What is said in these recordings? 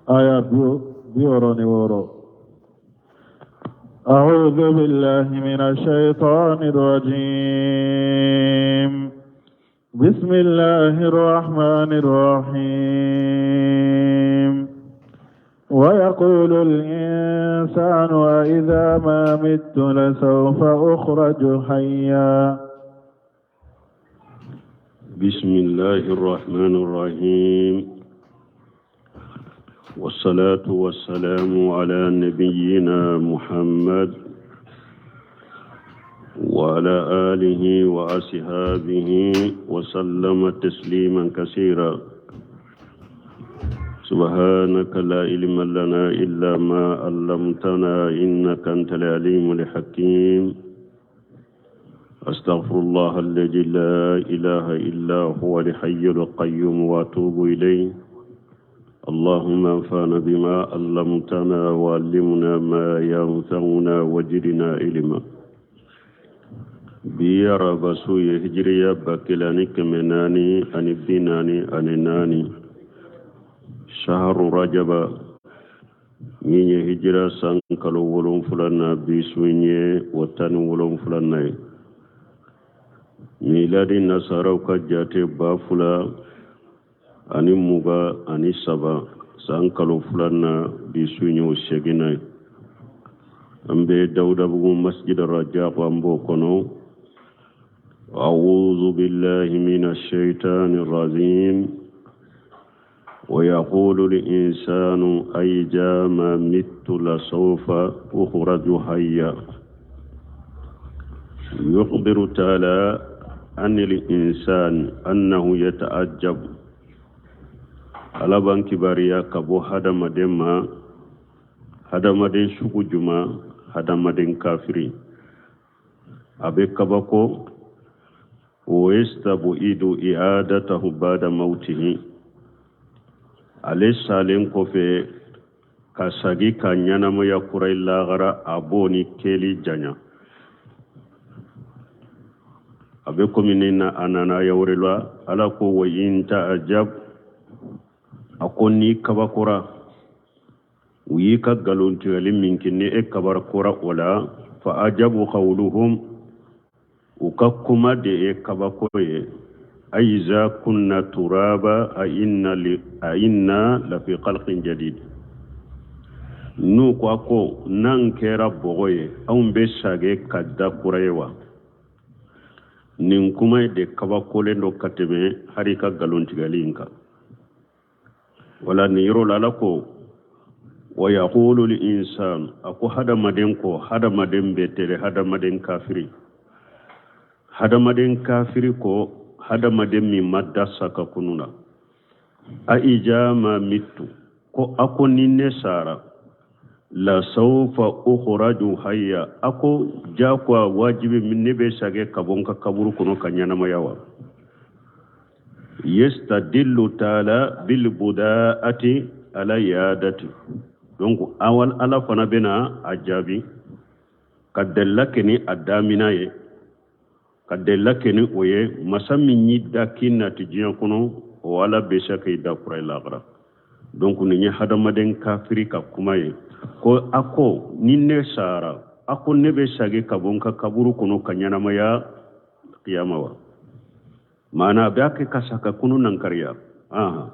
Aya 66. أعوذ بالله من الشيطان الرجيم بسم الله الرحمن الرحيم ويقول الإنسان أإذا ما مت لسوف أخرج حيا. بسم الله الرحمن الرحيم، والصلاة والسلام على نبينا محمد وعلى آله وأصحابه وسلم تسليما كثيرا. سبحانك لا علم لنا إلا ما علمتنا إنك أنت العليم الحكيم. أستغفر الله الذي لا إله إلا هو الحي القيوم وأتوب إليه. اللهم انفعنا بما علمتنا وعلمنا ما ينفعنا وزدنا علما. Bi araba su ye, hijiriya 1444, shaharu rajaba min ye hijira san kalo 7 na, bi su ye o 17 na ye. Miladi nasaraw ka jate, 2023 san kalo 2 na, bi su ye o 8 na ye. An bɛ Dawudabugu Masjid Rajab, an b'o kɔnɔ. أعوذ بالله من الشيطان الرجيم. ويقول الإنسان أإذا ما مت لسوف أخرج حيا. يخبر تعالى عن الإنسان أنه يتعجب. Ala b'an kibaruya ka bɔ hadamaden ma, hadamaden sugu juma, hadamaden kafiri, a bɛ kabako. ويستبعد إعادته بعد موته, ale salen kɔfɛ ka sagi ka ɲɛnamaya kura i lagara, a b'o ni keli janya. A bɛ komi ni na a nana aya wɛrɛ la, Ala ko: وإن تعجب, a ko n'i kabakora, u y'i ka nkalontigɛli min kɛ, ni e kabakora o la, فعجب قولهم, u ka kuma de ye kabako ye: أإذا كنا ترابا أإنا لفي خلق جديد. N'u ko a ko n'an kɛra bɔgɔ ye, anw bɛ sage ka da kura ye wa? Nin kuma de kabakolen don ka tɛmɛ hali ka nkalontigɛli in kan. Wala nin yɔrɔ la, Ala ko: ويقول الإنسان, a ko hadamaden ko, hadamaden bɛ tɛrɛ, hadamaden kafiri, hadamaden kafiri ko, hadamaden min ma da sa ka kunu na, أإذا ما مت, ko a ko ni ne sara, لسوف أخرج حيا, a ko jagoya wajibi ne bɛ sage ka bɔ n ka kaburu kɔnɔ ka ɲɛnamaya wa? يستدل تعالى بالبداءة على الإعادة. Donc awal Ala fana bɛna a jaabi ka delila kɛ ni a damina ye, ka delila kɛ ni o ye. Masa min y'i da k'i nati diɲɛ kɔnɔ, o Ala bɛ se k'i da kura i lagara. Donc nin ye hadamaden kafiri ka kuma ye, ko a ko ni ne sara, a ko ne bɛ sagi ka bɔ n ka kaburu kɔnɔ ka ɲɛnamaya kiyama wa? Maana a b'a kɛ ka sa ka kunu nankariya. Aha.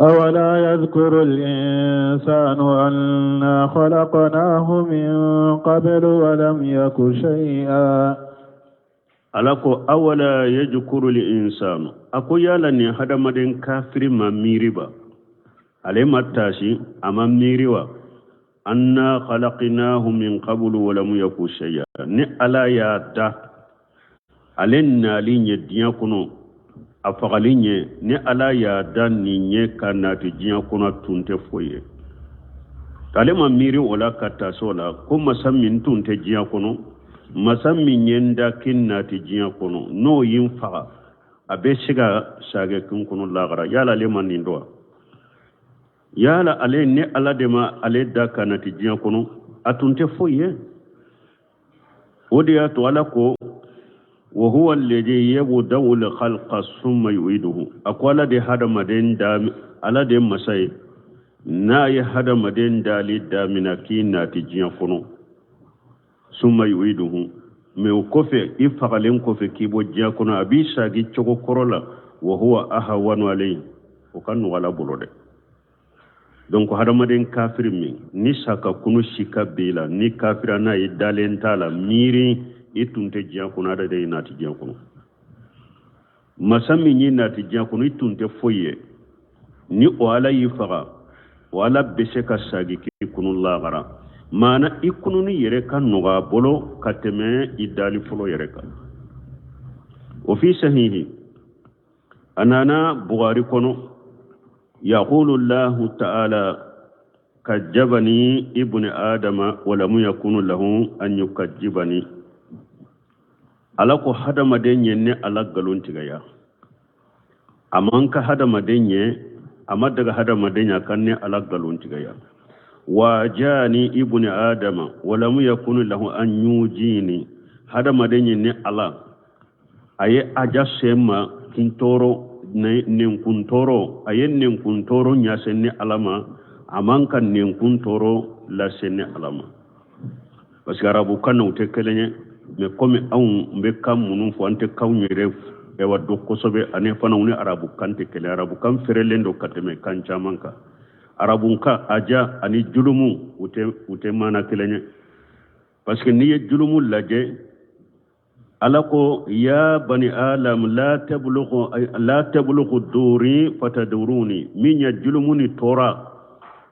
أولا يذكر الإنسان أنا خلقناه من قبل ولم يك شيئا؟ Ala ko: أولا يذكر الإنسان, a ko yala nin hadamaden kafiri ma miiri ba? Ale ma taasi, a ma miiri wa? أنا خلقناه من قبل ولم يك شيئا. Ni Ala y'a da, ale nali ɲɛ diɲɛ kɔnɔ, a fagali ɲɛ, ni Ala y'a da nin ɲɛ ka nati diɲɛ kɔnɔ, tun tɛ foyi ye. Ale ma miiri o la ka taasi o la, ko masa min tun tɛ diɲɛ kɔnɔ, masa min ye n da k'i nati diɲɛ kɔnɔ, n'o ye n faga, a bɛ se ka sagɛ kin kɔnɔ lagara? Yala ale ma nin dɔn wa? Yala ale ni Ala de ma ale da ka nati diɲɛ kɔnɔ, a tun tɛ foyi ye? O de y'a to Ala ko: وهو الذي يبدأ الخلق ثم يعيده. A ko Ala de hadamaden da, Ala de masa ye. N'a ye hadamaden dali damina k'i nati diɲɛ kɔnɔ, summa yu'iduhu, mais o kɔfɛ, i fagalen kɔfɛ k'i bɔ diɲɛ kɔnɔ, a b'i sagi cogo kɔrɔ la, wa huwa ahawanu alayhi, o ka nɔgɔ Ala bolo dɛ. Donc hadamaden kafiri min ni sa ka kunu sika b'i la, ni kafira n'a ye dalen t'a la, miiri i tun tɛ diɲɛ kɔnɔ, Ala de y'i nati diɲɛ kɔnɔ. Masa min y'i nati diɲɛ kɔnɔ, i tun tɛ foyi ye, ni o Ala y'i faga, o Ala bɛ se ka sagi k'i kunu lagara. Maana i kununi yɛrɛ ka nɔgɔ a bolo ka tɛmɛ i dali fɔlɔ yɛrɛ kan. O fi sahihi, a nana Bukhari kɔnɔ, yaqulu Allahu ta'ala kajjabani ibni adama walamu yakunu lahu an yukajjibani. Ala ko hadamaden ye ne Ala nkalon tigɛya. A man ka hadamaden ye, a ma daga hadamaden ya kan ne Ala nkalon tigɛya. Wa jani ibni adama walamu yakunu lahu an yujini. Hadamaden ye ne Ala a ye aja se ma kin tɔɔrɔ, nenkun tɔɔrɔ, a ye nenkun tɔɔrɔ ɲɛse ne Ala ma, a man ka nenkun tɔɔrɔ lase ne Ala ma. Parce que arabukan na u tɛ kelen ye, mais komi anw bɛ kan minnu fɔ, an tɛ kanw yɛrɛ ɛwa dɔn kosɛbɛ, ani fana u ni arabukan tɛ kelen. Arabukan fɛrɛlen don ka tɛmɛ kan caman kan. Arabukan aja ani julumu u tɛ maana kelen ye, parce que n'i ye julumu lajɛ, Ala ko ya bani adam la tablughu la tablughu duri fataduruni. Min ye julumu ni tɔɔrɔ,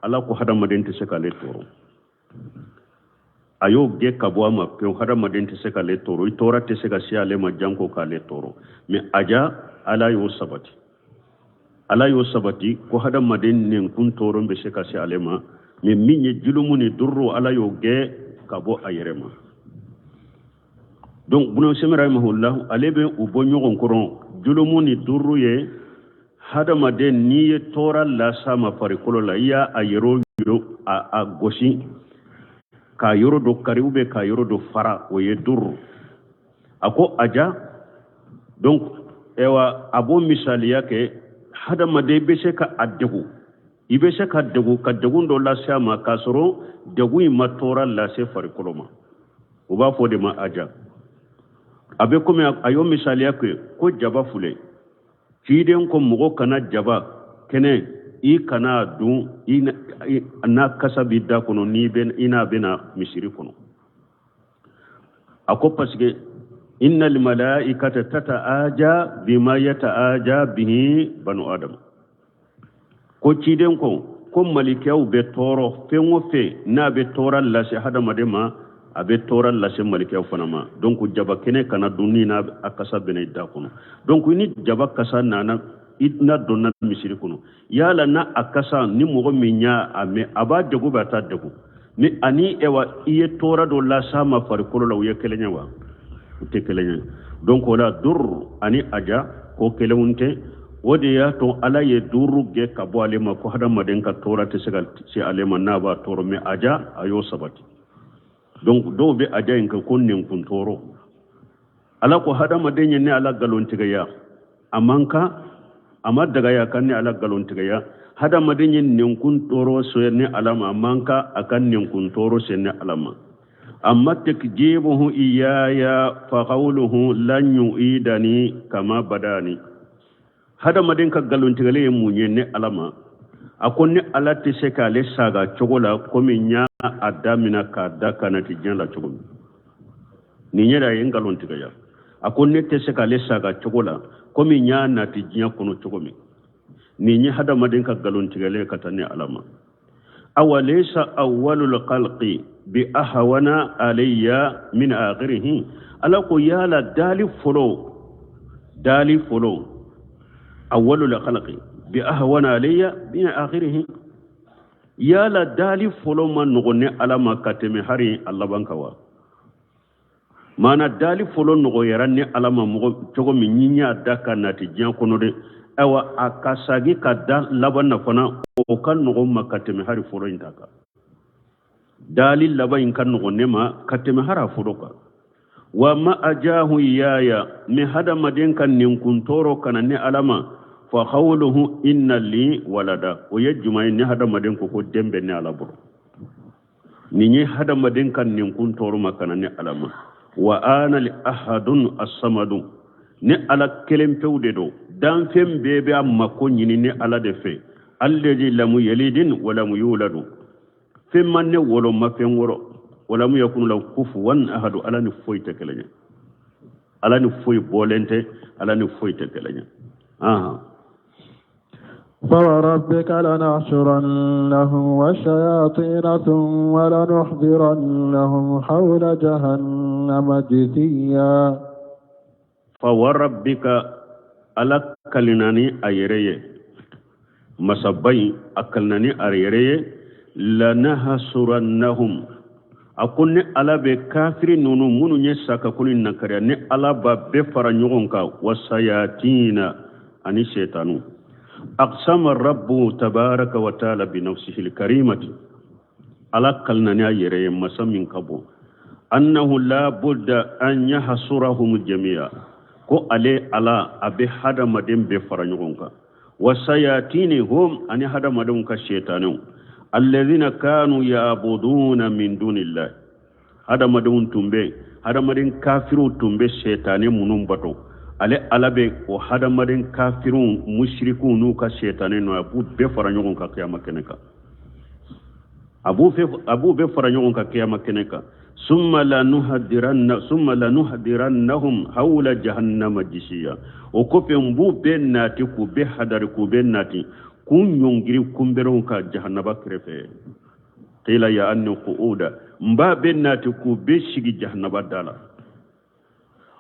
Ala ko hadamaden tɛ se k'ale tɔɔrɔ. A y'o gɛn ka bɔ a ma pewu, hadamaden tɛ se k'ale tɔɔrɔ, i tɔɔrɔ tɛ se ka se ale ma janko k'ale tɔɔrɔ. Mais aja, Ala y'o sabati, Ala y'o sabati ko hadamaden nɛnkun tɔɔrɔ bɛ se ka se ale ma. Mais min ye julumu ni duru, Ala y'o gɛn ka bɔ a yɛrɛ ma. Donc Bunu Usaymin rahimahullah, ale bɛ u bɔ ɲɔgɔn kɔrɔ. Julumu ni duru ye, hadamaden n'i ye tɔɔrɔ las'a ma farikolo la, i y'a a yɔrɔ a gosi k'a yɔrɔ dɔ kari ou bien k'a yɔrɔ dɔ fara, o ye duru. A ko aja, donc ewa a b'o misaliya kɛ, hadamaden bɛ se ka a degun, i bɛ se ka degun, ka degun dɔ lase a ma k'a sɔrɔ degun in ma tɔɔrɔ lase farikolo ma, u b'a fɔ o de ma aja. A bɛ komi a y'o misaliya kɛ ko jaba filɛ, ciden ko mɔgɔ kana jaba kɛnɛ, i kana dun n'a kasa b'i da kɔnɔ, n'i bɛ i n'a bɛna misiri kɔnɔ. A ko parce que innal malaikata tata'aja bima yata'aja bihi banu adam. Ko ciden ko malikɛw bɛ tɔɔrɔ fɛn o fɛn n'a bɛ tɔɔrɔ lase hadamaden ma, a bɛ tɔɔrɔ lase malikɛw fana ma. Donc jaba kɛnɛ kana dun ni n'a a kasa bɛna i da kɔnɔ. Donc ni jaba kasa nana i n'a donna misiri kɔnɔ, yala n'a a kasa ni mɔgɔ min y'a a mɛn, a b'a degun bɛ a t'a degun ni ani ewa i ye tɔɔrɔ dɔ las'a ma farikolo la, u ye kelen ye wa? U tɛ kelen ye. Donc o la dur ani aja ko kelenw tɛ. O de y'a to Ala ye duuru gɛn ka bɔ ale ma, ko hadamaden ka tɔɔrɔ tɛ se ka se ale ma n'a b'a tɔɔrɔ. Mais aja, a y'o sabati. Donc dɔw bɛ aja in kɛ ko nɛnkun tɔɔrɔ. Ala ko hadamaden ye ne Ala nkalontigɛya, a man kan, a ma dagaya ka ne Ala nkalontigɛya. Hadamaden ye nɛnkun tɔɔrɔ se ne Ala ma, a man kan a ka nɛnkun tɔɔrɔ se ne Ala ma. Amma takjibuhu iyaya fa qawluhu lan yu'idani kama badani. Hadamaden ka nkalontigɛli ye mun ye ne Ala ma? A ko ne Ala tɛ se k'ale saga cogo la komi n y'a a damina k'a da ka na ti diɲɛ la cogo min. Nin yɛrɛ a ye nkalon tigɛya. A ko ne tɛ se k'ale saga cogo la komi n y'a nati diɲɛ kɔnɔ cogo min. Nin ye hadamaden ka nkalon tigɛlen ka taa ne Ala ma. Awa laysa awwalul khalqi bi ahwana alayya min akhirihi. Ala ko yala dali fɔlɔ, dali fɔlɔ, awwalul khalqi bi ahwana alayya min akhirihi, yala dali fɔlɔ ma nɔgɔn ne Ala ma ka tɛmɛ hari a laban kan wa? Maana dali fɔlɔ nɔgɔyara ne Ala ma mɔgɔ cogo min ni y'a da ka nati diɲɛ kɔnɔ dɛ, ayiwa a ka sagi ka da laban na fana, o ka nɔgɔn ma ka tɛmɛ hari fɔlɔ in ta kan. Dali laban in ka nɔgɔn ne ma ka tɛmɛ hari a fɔlɔ kan. Wa ma ajahu iyaya, ni hadamaden ka nɛnkun tɔɔrɔ kana ne Ala ma, Fa qawluhu inna li walada, o ye jumɛn ye? Ni hadamaden ko ko den bɛ ne Ala bolo, nin ye hadamaden ka ninkun tɔɔrɔ ma ka na ne Ala ma. Wa ana li ahadun asamadu, ne Ala kelen pewu de don, danfɛn bɛɛ bɛ a mako ɲini ne Ala de fɛ. Alladhi lamu yalidin wa lamu yuladu, fɛn ma ne wolo, ma fɛn wolo. Walamu yakunu lahu kufuwan ahadu, Ala ni foyi tɛ kelen ye, Ala ni foyi bɔlen tɛ, Ala ni foyi tɛ kelen ye. Ahan. فوربك لنحشرنهم والشياطين ثم لنحضرنهم حول جهنم جثيا. فوربك, Ala kalina ni a yɛrɛ ye, masaba in a kalina ni a yɛrɛ ye, lanahsurannahum, a ko ne Ala bɛ kafiri ninnu minnu ye sakakolo nakariya, ne Ala b'a bɛɛ fara ɲɔgɔn kan, wasayatina, ani setanu. Aqsama rabbu tabaraka wa taala bi nafsihi alkarimati, Ala kalina ni a yɛrɛ ye, masa min ka bon, annahu la budda an yahsurahum jami'a, ko ale Ala a bɛ hadamaden bɛɛ fara ɲɔgɔn kan, wasayatini hum, ani hadamadenw ka setanɛw, alladhina kanu ya'buduna min dunillahi, hadamadenw tun bɛ, hadamaden kafiriw tun bɛ setanɛ minnu bato, ale Ala bɛ o hadamaden kafiriw musirikiw n'u ka setanɛ nɔ, a b'u bɛɛ fara ɲɔgɔn kan kiyama kɛnɛ kan, a b'u bɛɛ fara ɲɔgɔn kan kiyama kɛnɛ kan. Summa lanuhadirannahum hawla jahannama jisiya, o kɔfɛ n b'u bɛɛ nati, k'u bɛɛ hadari, k'u bɛɛ nati, k'u ɲɔngiri kunbɛrɛw ka jahannaba kɛrɛfɛ. Qila ya anni qu'uda, n b'a bɛɛ nati k'u bɛɛ sigi jahannaba da la.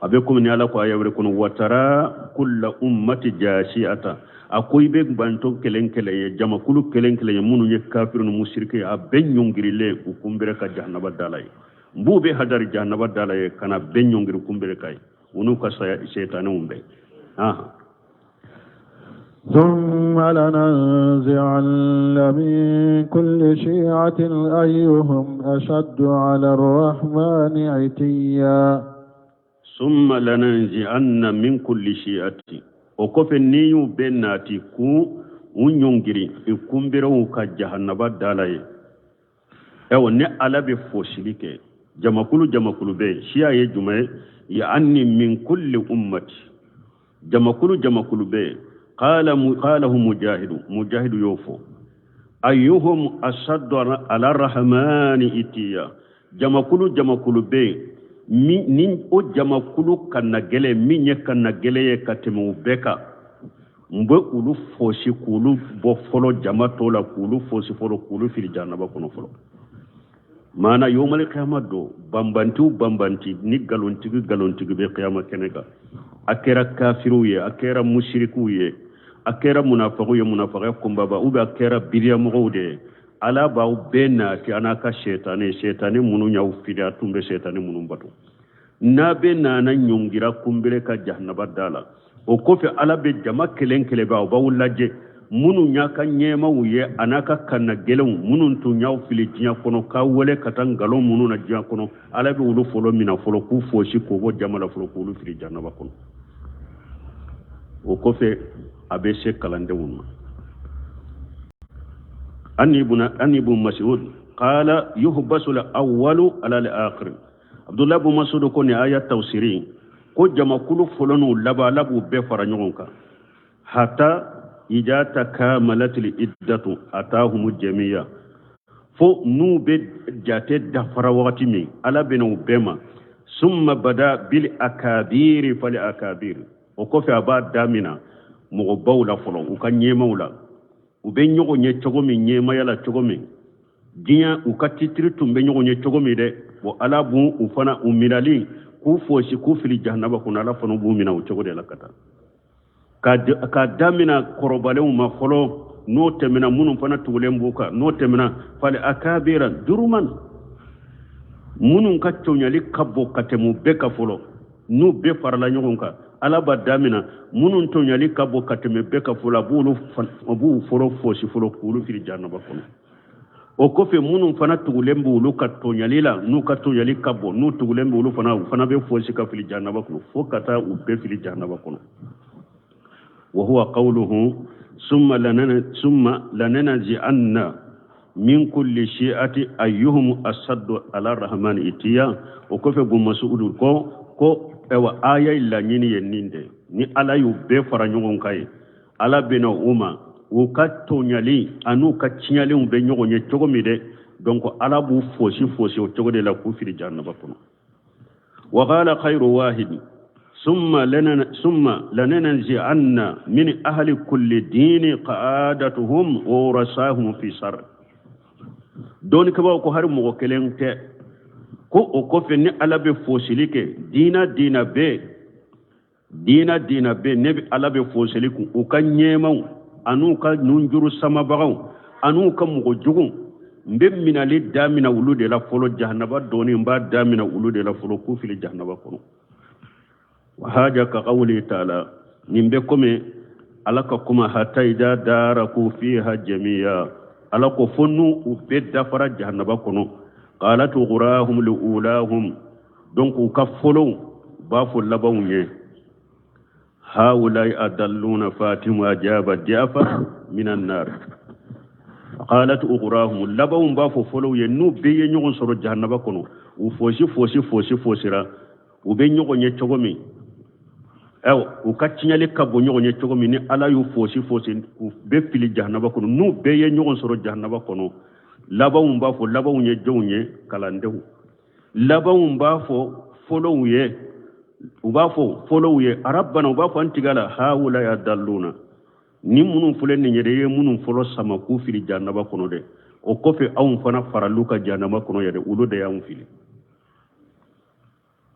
A bɛ komi ni Ala ko aya wɛrɛ kɔnɔ, watara kulla ummati jasiata, a ko i bɛ banto kelen kelen ye, jamakulu kelen kelen ye, minnu ye kafiru ni musiriki ye, a bɛɛ ɲɔngirilen u kunbɛrɛ ka jahannaba da la ye. N b'u bɛ hadari jahannaba da la ye ka na bɛɛ ɲɔngiri kunbɛrɛ ka ye, u n'u ka setanɛw bɛɛ. ثم لننزعن من كل شيعة أيهم أشد على الرحمن عتيا. ثم لننزعن من كل شيعة, o kɔfɛ n'i y'u bɛɛ nati k'u u ɲɔngiri i kunbɛrɛw ka jahannaba da la ye, ayiwa, ne Ala bɛ fɔsili kɛ jamakulu jamakulu bɛ yen. Siya ye jumɛn ye? Yaani min kulli ummati, jamakulu jamakulu bɛ yen. Qala qalahu mujahidu, mujahidu y'o fɔ, ayyuhum ashaddu ala rahmani itiya, jamakulu jamakulu bɛ yen, ni o jamakulu ka na gɛlɛn, min ye ka na gɛlɛn ye ka tɛmɛ u bɛɛ kan, n bɛ olu fɔsi k'olu bɔ fɔlɔ jama tɔw la, k'olu fɔsi fɔlɔ, k'olu fili jahanaba kɔnɔ fɔlɔ. Maana yomali kiyama don, banbantiw banbanti ni galontigi galontigi bɛ kiyama kɛnɛ kan, a kɛra kafiriw ye, a kɛra musirikiw ye, a kɛra munafagiw ye, munafagaya kunbaba, ou bien a kɛra biriyamɔgɔw de ye, Ala b'aw bɛɛ nati a n'a ka sɛtanɛ, sɛtanɛ minnu y'aw fili, a tun bɛ sɛtanɛ minnu bato, n'a bɛ nana ɲɔngira kunbere ka jahanaba da la. O kɔfɛ Ala bɛ jama kelen kelen bɛ, aw b'aw lajɛ, minnu y'a ka ɲɛmaw ye a n'a ka kanna gɛlɛnw, minnu tun y'aw fili diɲɛ kɔnɔ, k'aw wele ka taa nkalon minnu na diɲɛ kɔnɔ, Ala bɛ olu fɔlɔ minɛ fɔlɔ, k'u fosi, k'u bɔ jama la fɔlɔ, k'olu fili jahanaba kɔnɔ. O kɔfɛ a bɛ se kalandenw ma. An ibn Mas'ud qala yuhbasu al-awwalu ala al-akhir, Abdullah ibn Mas'ud ko nin aya tafsiri ko jamakulu fɔlɔ n'u laban, Ala b'u bɛɛ fara ɲɔgɔn kan, hata ija takamalatil iddatu atahum jamiya, fo n'u bɛ jate dafara wagati min, Ala bɛna u bɛɛ ma. Summa bada bil akabiri fal akabiri, o kɔfɛ a b'a damina mɔgɔbaw la fɔlɔ, u ka ɲɛmaw la, u bɛ ɲɔgɔn ye cogo min, ɲɛmaya la cogo min, diɲɛ u ka titiri tun bɛ ɲɔgɔn ye cogo min dɛ, bon, Ala b'u u fana u minali k'u fosi, k'u fili jahanaba kɔnɔ, Ala fana b'u minɛ o cogo de la ka taa k'a damina kɔrɔbalenw ma fɔlɔ, n'o tɛmɛna, minnu fana tugulen b'u kan, n'o tɛmɛna, fali akabira juruman, minnu ka tɔɲali ka bon ka tɛmɛ u bɛɛ kan fɔlɔ, n'u bɛɛ farala ɲɔgɔn kan, Ala b'a damina minnu tɔɲali ka bon ka tɛmɛ bɛɛ kan fɔlɔ, a b'u fɔlɔ fosi fɔlɔ, k'olu fili jahanaba kɔnɔ. O kɔfɛ minnu fana tugulen b'olu ka tɔɲali la, n'u ka tɔɲali ka bon, n'u tugulen b'olu fana, u fana bɛ fosi ka fili jahanaba kɔnɔ, fo ka taa u bɛɛ fili jahanaba kɔnɔ. Wa huwa qawluhu summa lanana summa lananzi'anna min kulli shi'ati ayyuhum asaddu ala rahman itiya. O kɔfɛ bun masu'udu ko ayiwa aya in laɲini ye nin de ni Ala y'u bɛɛ fara ɲɔgɔn kan ye, Ala bɛna u ma u ka tɔɲali an'u ka tiɲɛlenw bɛ ɲɔgɔn ye cogo min dɛ. Donc Ala b'u fosi fosi o cogo de la k'u fili jahanaba kɔnɔ. Wa qala khayru wahid summa lana summa lananzi'anna min ahli kulli dini qa'adatuhum wa rasahum fi sar. Dɔnnikɛbaaw ko hari mɔgɔ kelen tɛ, ko o kɔfɛ ni Ala bɛ fosili kɛ diina diina bɛɛ, diina diina bɛɛ ne bɛ Ala bɛ fosili kun u ka ɲɛmaw an'u ka nunjuru samabagaw an'u ka mɔgɔ jugu, n bɛ minali damina olu de la fɔlɔ, jahanaba dɔɔni n b'a damina olu de la fɔlɔ k'u fili jahanaba kɔnɔ. Wa haja ka qawli ta'ala, nin bɛ komi Ala ka kuma hatta idha daraku fiha jami'a, Ala ko fo n'u u bɛɛ dafara jahanaba kɔnɔ. Qalat ughurahum liulahum, donc u ka fɔlɔw b'a fɔ labanw ye haulai adalluna fatimu ajaba diafa minan nar. Qalat ughurahum, labanw b'a fɔ fɔlɔw ye n'u bɛɛ ye ɲɔgɔn sɔrɔ jahanaba kɔnɔ, u fosi fosi fosi fosira, u bɛ ɲɔgɔn ye cogo min, ayiwa u ka tiɲɛli ka bon ɲɔgɔn ye cogo min, ni Ala y'u fosi fosi u bɛ fili jahanaba kɔnɔ. N'u bɛɛ ye ɲɔgɔn sɔrɔ jahanaba kɔnɔ, labanw b'a fɔ, labanw ye jɔnw ye? Kalandenw. Labanw b'a fɔ fɔlɔw ye, u b'a fɔ fɔlɔw ye arabana, u b'a fɔ an tigɛ la hawula ya dalluna, ni minnu filɛ nin yɛrɛ ye minnu fɔlɔ sama k'u fili jahanaba kɔnɔ dɛ, o kɔfɛ anw fana faral'u ka jahanaba kɔnɔ yɛrɛ, olu de y'anw fili.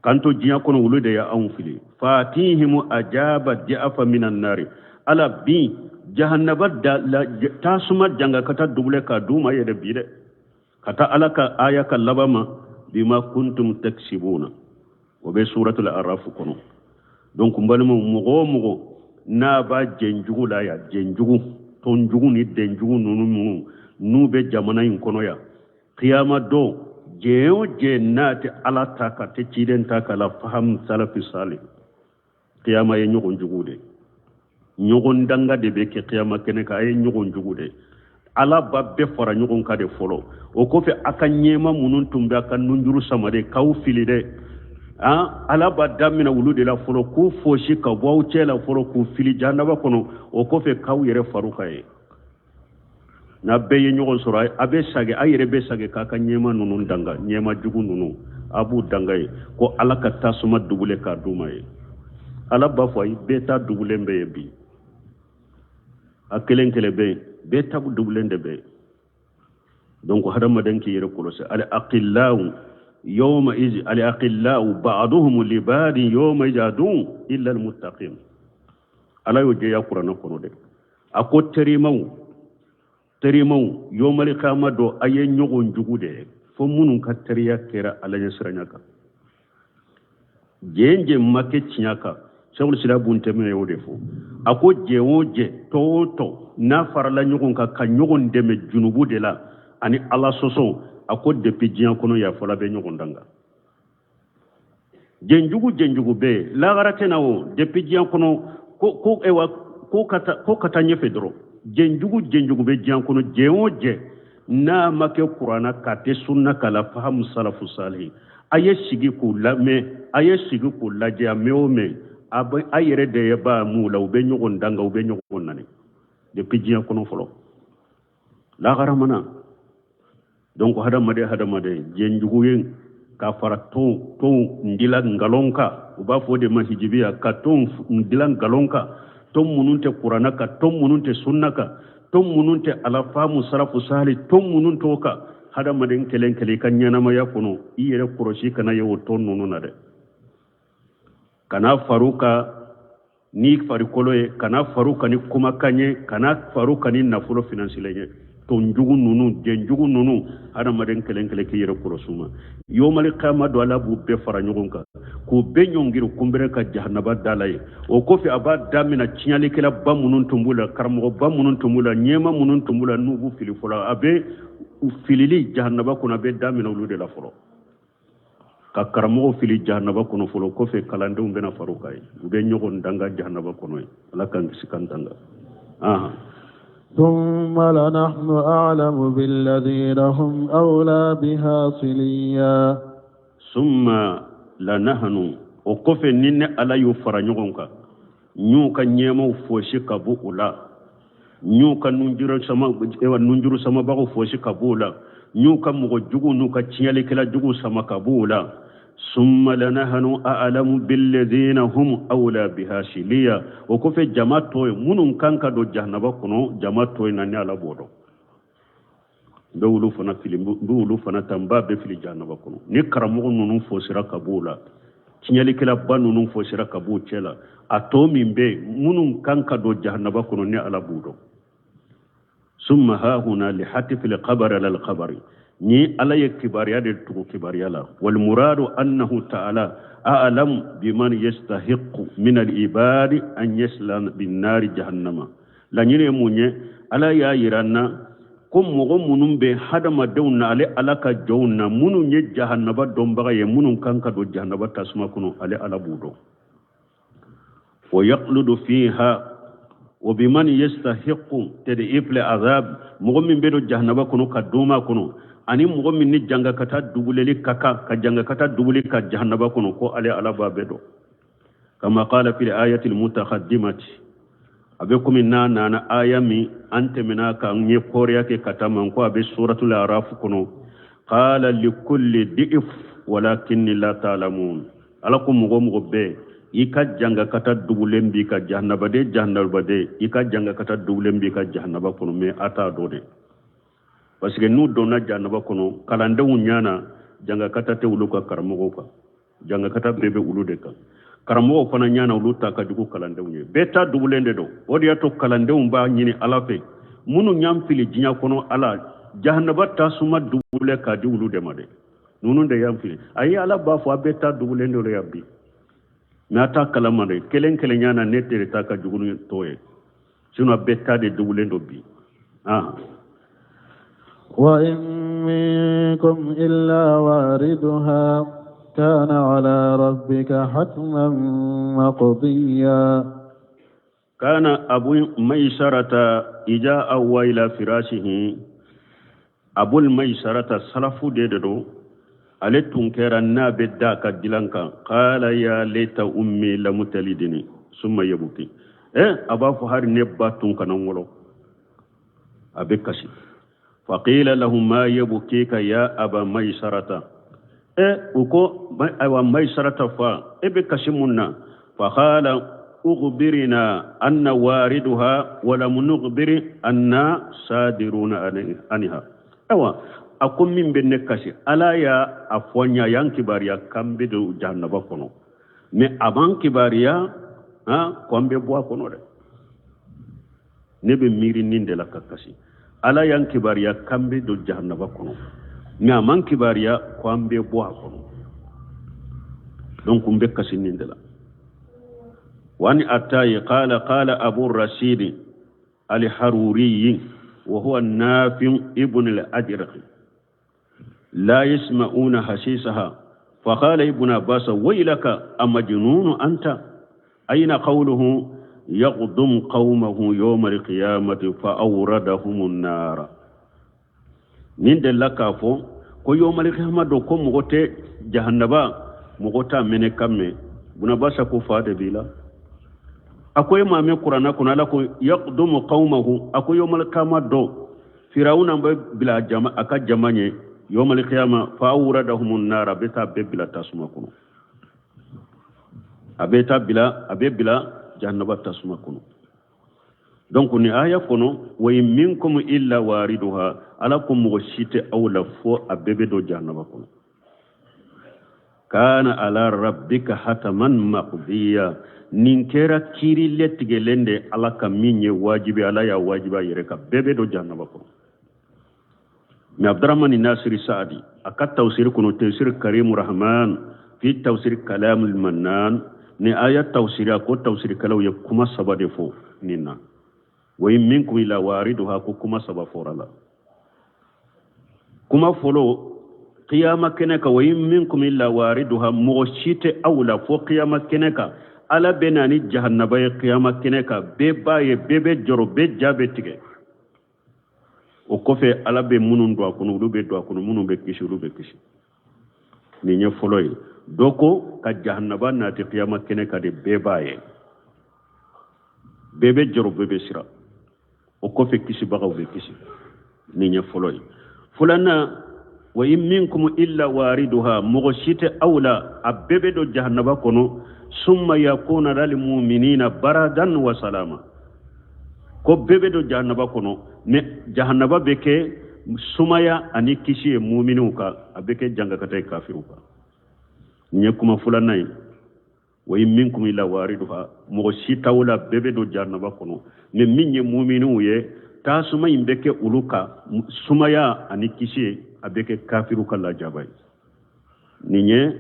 K'an to diɲɛ kɔnɔ, olu de y'anw fili. Fatihimu ajaba di'afa minan nari, Ala bin jahanaba da la tasuma janga ka taa dubule k'a d'u ma yɛrɛ bi dɛ, ka taa Ala ka aya ka laban ma bima kuntum taksibuna, o bɛ suratul araf kɔnɔ. Donc n balimaw, mɔgɔ o mɔgɔ n'a b'a jɛnjugu la yan, jɛnjugu tɔnjugu ni dɛnjugu ninnu minnu n'u bɛ jamana in kɔnɔ yan, kiyama don jɛn o jɛn n'a tɛ Ala ta ka tɛ ciden ta ka la fahamu salafi salih, kiyama ye ɲɔgɔn jugu de, ɲɔgɔn danga de bɛ kɛ kiyama kɛnɛ kan, a ye ɲɔgɔn jugu de. Ala b'a bɛɛ fara ɲɔgɔn kan de fɔlɔ, o kɔfɛ a ka ɲɛma minnu tun bɛ a ka nunjuru sama de k'aw fili dɛ, Ala b'a daminɛ olu de la fɔlɔ k'u fosi ka bɔ aw cɛ la fɔlɔ k'u fili jahanaba kɔnɔ, o kɔfɛ k'aw yɛrɛ faru ka ye. N'a bɛɛ ye ɲɔgɔn sɔrɔ, a bɛ sage, a yɛrɛ bɛ sage k'a ka ɲɛma ninnu danga, ɲɛma jugu ninnu a b'u danga ye ko Ala ka tasuma dugule k'a d'u ma ye. Ala b'a fɔ ayi, bɛɛ ta dugulen bɛ yen bi, a kelen kelen bɛ yen, bɛɛ ta dugulen de bɛ yen. Donc hadamaden k'i yɛrɛ kɔlɔsi. Al aqillau yawma iz al aqillau ba'duhum li ba'din yawma iz adun illa al muttaqin. Ala y'o jɛya kuranɛ kɔnɔ dɛ. A ko terimaw, terimaw yawmal qiyama don a ye ɲɔgɔn jugu de ye, fo minnu ka teriya kɛra Ala ɲɛsiranya kan. Jɛn jɛn ma kɛ tiɲɛ kan, Sɛkul Islam Bun Tɛmiya y'o de fɔ. A ko jɛn o jɛn, tɔ o tɔ n'a farala ɲɔgɔn kan ka ɲɔgɔn dɛmɛ junubu de la ani Ala sɔsɔ, a ko depuis diɲɛ kɔnɔ yan fɔlɔ bɛ ɲɔgɔn danga. Jɛnjugu jɛnjugu bɛ yen, lahara tɛ na o, depuis diɲɛ kɔnɔ ko ko ayiwa ko ka taa ko ka taa ɲɛfɛ dɔrɔn. Jɛnjugu jɛnjugu bɛ diɲɛ kɔnɔ, jɛn o jɛn n'a ma kɛ kuranna k'a tɛ sunna k'a la fahamu salafu salihi, a ye sigi k'u lamɛn, a ye sigi k'u lajɛ, a mɛn o mɛn, a bɛ a yɛrɛ de ye b'a m'u la, u bɛ ɲɔgɔn danga, u bɛ ɲɔgɔn nani depuis diɲɛ kɔnɔ fɔlɔ, lahara mana. Donc hadamaden hadamaden jɛnjugu ye ka fara tɔn tɔn dilan nkalon kan, u b'a fɔ o de ma hijibiya, ka tɔn dilan nkalon kan, tɔn minnu tɛ kuranna kan, tɔn minnu tɛ sunna kan, tɔn minnu tɛ ala faamu sarafu sahali, tɔn minnu t'o kan. Hadamaden kelen kelen i ka ɲɛnamaya kɔnɔ, i yɛrɛ kɔlɔsi kana ye o tɔn ninnu na dɛ. Kana far'u kan ni farikolo ye, kana far'u kan ni kumakan ye, kana far'u kan ni nafolo finansilen ye. Tɔnjugu ninnu, jɛnjugu ninnu, hadamaden kelen kelen k'i yɛrɛ kɔlɔsi u ma. Yomali kiyama don Ala b'u bɛɛ fara ɲɔgɔn kan k'u bɛɛ ɲɔngiri kunbɛrɛ ka jahanaba da la ye. O kɔfɛ a b'a daminɛ tiɲɛlikɛlaba minnu tun b'u la, karamɔgɔba minnu tun b'u la, ɲɛma minnu tun b'u la, n'u b'u fili fɔlɔ, a bɛ u filili jahanaba kɔnɔ, a bɛ daminɛ olu de la fɔlɔ. Ka karamɔgɔ fili jahanaba kɔnɔ fɔlɔ, kɔfɛ kalandenw bɛna far'u kan yen, u bɛ ɲɔgɔn danga jahanaba kɔnɔ yen. Ala k'an kisi k'an tanga. Ahan. ثم لنحن أعلم بالذين هم أولى بها صليا. Summa lanahnu, o kɔfɛ ni ne Ala y'u fara ɲɔgɔn kan, n y'u ka ɲɛmaw fosi ka bɔ u la, n y'u ka nunjuru sama, ewa, nunjuru samabagaw fosi ka bɔ u la, n y'u ka mɔgɔ juguw n'u ka tiɲɛlikɛla juguw sama ka bɔ u la. Summa lanahnu a'lamu billadhina hum awla biha siliya, o kɔfɛ jama tɔ ye minnu kan ka don jahanaba kɔnɔ, jama tɔ in na, ne Ala b'o dɔn. N bɛ olu fana fili, n bɛ olu fana ta, n b'a bɛɛ fili jahanaba kɔnɔ. Ni karamɔgɔ ninnu fosira ka b'o la, tiɲɛlikɛlaba ninnu fosira ka b'u cɛ la, a tɔ min bɛ yen, minnu kan ka don jahanaba kɔnɔ, ne Ala b'u dɔn. Summa hahuna li hatifil khabari alal khabari, ni Ala ye kibaruya de tugu kibaruya la. Wal muradu annahu ta'ala a'lam biman yastahiqu min al ibadi an yasla bin nari jahannama. Laɲini ye mun ye? Ala y'a yira an na ko mɔgɔ minnu bɛ hadamadenw na, ale Ala ka jɔnw na, minnu ye jahanaba dɔnbaga ye, minnu kan ka don jahanaba tasuma kɔnɔ, ale Ala b'u dɔn. Wa yaqludu fiha wa biman yastahiqu tad'if azab, mɔgɔ min bɛ don jahanaba kɔnɔ ka doma kɔnɔ, ani mɔgɔ min ni jangakata dubuleli ka kan ka jangakata dubuli ka jahanaba kɔnɔ, ko ale Ala b'a bɛɛ dɔn. Kama qala fil ayati almutaqaddimati, a bɛ komi n'a nana aya min an tɛmɛna ka n ye kɔriya kɛ ka taa man ko a bɛ suratul araf kɔnɔ, qala likulli di'if walakinni la ta'lamun. Ala ko mɔgɔ mɔgɔ bɛɛ i ka jangakata dugulen b'i ka jahanabaden, jahanabaden, i ka jangakata dugulen b'i ka jahanaba kɔnɔ, mais a t'a dɔn dɛ, parce que n'u donna jahanaba kɔnɔ, kalandenw ɲana jangakata tɛ olu ka karamɔgɔw kan, jangakata bɛɛ bɛ olu de kan. Karamɔgɔw fana ɲana olu ta ka jugu kalandenw ye, bɛɛ ta dugulen de don. O de y'a to kalandenw b'a ɲini Ala fɛ, minnu y'an fili diɲɛ kɔnɔ, Ala jahanaba tasuma dubulɛ k'a di olu de ma dɛ, ninnu de y'an fili. Ayi, Ala b'a fɔ a bɛɛ ta dugulen de yan bi, mais a t'a kalama dɛ. Kelen kelen ɲana ne de ta ka jugu ni tɔ ye, sinon bɛɛ ta de dugulen don bi. Ah. وإن منكم إلا واردها كان على ربك حتما مقضيا. كان أبو ميسرة إذا أوى إلى فراشه، أبو الميسرة salafu de don, ale tun kɛra n'a bɛ da ka dilan kan, qala ya laita ummi lam talidni, summa yabki. A b'a fɔ hari ne ba tun kana n wolo, a bɛ kasi. Faqila lahu ma yabkika ya aba maisarata? U ko ayiwa, Maisarata fa, e bɛ kasi mun na? Faqala ukhbirina anna wariduha walam nukhbir anna sadiruna anha. Ayiwa, a ko min bɛ ne kasi, Ala y'a a fɔ n ye, a y'an kibaruya k'an bɛ don jahanaba kɔnɔ, mais a b'an kibaruya ko an bɛ bɔ a kɔnɔ dɛ. Ne bɛ miiri nin de la ka kasi. Ala y'an kibaruya k'an bɛ don jahanaba kɔnɔ, mais a m'an kibaruya ko an bɛ bɔ a kɔnɔ, donc n bɛ kasi nin de la. وعن أتاي قال قال أبو الرشيد الحروري وهو النافع ابن الأجرق لا يسمعون حسيسها. فقال ابن عباس ويلك أمجنون أنت؟ أين قوله يقدم قومه يوم القيامة فأوردهم النار؟ Nin delila k'a fɔ ko yawmal qiyama don ko mɔgɔ tɛ jahannaba, mɔgɔ t'a mɛnɛ kan mɛn. Bunabasa ko fa de b'i la. A ko e maa mɛn kuranna kɔnɔ, Ala ko yaqdumu qawmahu, a ko yawmal qiyama don Firawuna bɛ bila jama, a ka jama ɲɛ yawmal qiyama, fa awradahum nar, a bɛ taa bɛɛ bila tasuma kɔnɔ, a bɛ taa bila, a bɛ bila jahannaba tasuma kɔnɔ. Donc ni aya kɔnɔ, wa in minkum illa wariduha, Ala ko mɔgɔ si tɛ aw la fo a bɛɛ bɛ don jahannaba kɔnɔ. Kana ala rabbika hataman maqdiya, nin kɛra kiiri lɛtigɛlen de Ala ka min ye wajibi, Ala y'a wajibi a yɛrɛ kan, bɛɛ bɛ don jahannaba kɔnɔ. Mais Abdurahmani Nasiri Saadi a ka tafsiri kɔnɔ, Tafsir Karimu Rahman fi tafsir Kalamul Mannan, ni aya tafsiri, a ko tafsirikɛlaw ye kuma saba de fɔ nin na. Wa in minkum illa wariduha, ko kuma saba fɔra la. Kuma fɔlɔ Qiyama kɛnɛ kan, wa in minkum illa wariduha, mɔgɔ si tɛ aw la fo qiyama kɛnɛ kan Ala bɛ na ni jahannaba ye. Qiyama kɛnɛ kan, bɛɛ b'a ye, bɛɛ bɛ jɔrɔ, bɛɛ ja bɛ tigɛ. O kɔfɛ, Ala bɛ minnu don a kɔnɔ, olu bɛ don a kɔnɔ, minnu bɛ kisi, olu bɛ kisi. Nin ye fɔlɔ ye. Dɔ ko ka jahannaba nati qiyama kɛnɛ kan de, bɛɛ b'a ye, bɛɛ bɛ jɔrɔ, bɛɛ bɛ siran. O kɔfɛ, kisibagaw bɛ kisi. Nin ye fɔlɔ ye. Filanan, wa in minkum illa wariduha, mɔgɔ si tɛ aw la, a bɛɛ bɛ don jahannaba kɔnɔ. Summa yakuna lil muminina baradan wa salama, ko bɛɛ bɛ don jahannaba kɔnɔ, mais jahannaba bɛ kɛ sumaya ani kisi ye muminiw kan, a bɛ kɛ jangakata ye kafiriw kan. Nin ye kuma filanan ye. Wa in minkum illa wariduha, mɔgɔ si t'aw la, bɛɛ bɛ don jahannaba kɔnɔ, mais min ye muminiw ye, tasuma in bɛ kɛ olu ka sumaya ani kisi ye, a bɛ kɛ kafiriw ka lajaba ye. Nin ye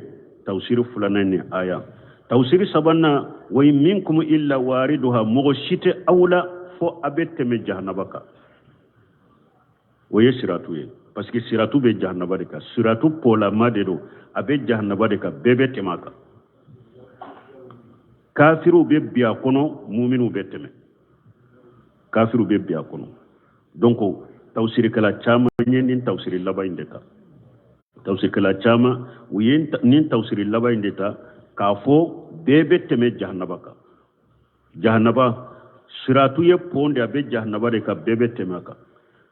tawsiri filanan ni aya. Tawsiri sabanan, wa in minkum illa wariduha, mɔgɔ si tɛ aw la fo a bɛ tɛmɛ jahannaba kan. O ye siratu ye, parce que siratu bɛ jahannaba de kan, siratu pɔlama de don, a bɛ jahannaba de kan, bɛɛ bɛ tɛmɛ a kan. Kafiriw bɛ bin a kɔnɔ, muminiw bɛ tɛmɛ. Kafiriw bɛ bin a kɔnɔ. Donc tawsirikɛla caman ye nin tawsiri laban in de ta. Tawsirikɛla caman, u ye nin tawsiri laban in de ta k'a fɔ bɛɛ bɛ tɛmɛ jahannaba kan. Jahannaba siratu ye pont de, a bɛ jahannaba de kan, bɛɛ bɛ tɛmɛ a kan.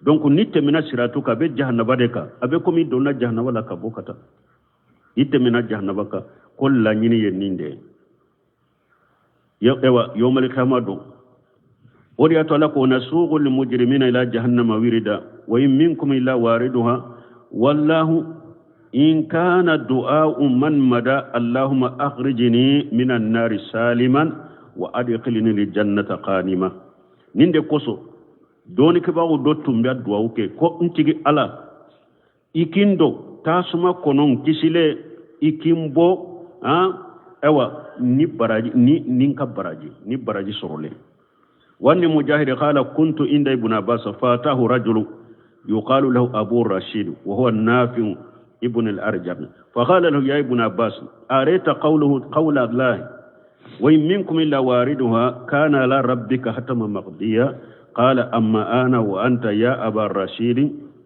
Donc ni tɛmɛna siratu kan, a bɛ jahannaba de kan, a bɛ komi i donna jahannaba la ka bɔ ka taa, i tɛmɛna jahannaba kan. Ko laɲini ye nin de ye. Ewa, yawmal qiyama don, o de y'a to Ala ko nasuqu lmujrimina ila jahannama wirida wa in minkum illa wariduha wallahu in kana du'a'u man mada allahumma akhrijni minan nari saliman wa adkhilni ljannata qanima. Nin de kosɔn dɔɔnikɛbagaw dɔ tun bɛ duwawu kɛ ko n tigi Ala, i k'i n don tasuma kɔnɔ n kisilen, i k'i n bɔ han, ayiwa, ni baraji ni n ka baraji ni baraji sɔrɔlen. Wani Mujahid qala kuntu inda Ibn Abbas fatahu rajulu yuqalu lahu Abu Rashid wa huwa Nafi ibn al-Arjam, فقال له يا ابن عباس أريت قوله قول الله وإن منكم إلا واردها كان على ربك حتما مقضيا؟ قال أما أنا وأنت يا أبا الرشيد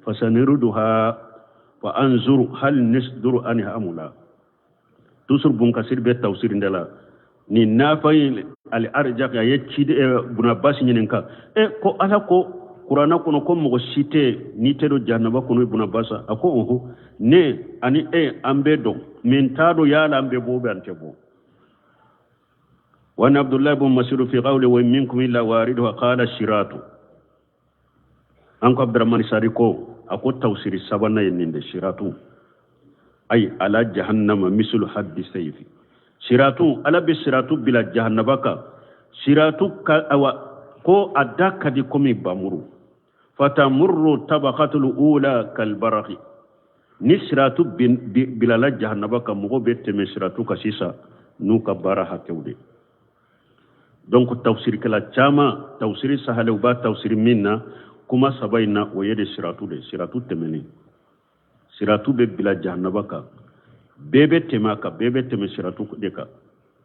فسنردها فأنظر هل نصدر عنها أم لا. Toujours Bun Kasir bɛ tafsir de la. Ni Nafi al-Arjaq a ye ciden Ibn Abbas ɲininka e ko Ala ko kuranna kɔnɔ ko mɔgɔ si tɛ n'i tɛ don jahanaba kɔnɔ. Ibn Abbas a ko ɔhɔ, ne ani e an bɛ dɔn min t'a dɔn yala an bɛ bɔ bɛ an tɛ bɔ. وعن عبد الله بن مسعود في قوله وإن منكم إلا واردها قال الصراط. An ko Abdurrahman Sari ko a ko tawsiri sabanan ye nin de: siratu ay ala jahannama mislu haddi sayfi. Siratu, Ala bɛ siratu bila jahannaba kan, siratu ka awa ko a da ka di komi bamuru. Fatamurru tabaqatul ula kalbaraqi. Ni siratu bilala jahannaba kan, mɔgɔw bɛ tɛmɛ siratu kan sisan n'u ka baara hakɛw de. Donc tafsirikɛla caman, tafsiri sahale, u b'a tafsiri min na kuma saba in na, o ye de siratu de. Siratu tɛmɛnen, siratu bɛ bila jahannaba kan, bɛɛ bɛ tɛmɛ a kan, bɛɛ bɛ tɛmɛ siratu de kan.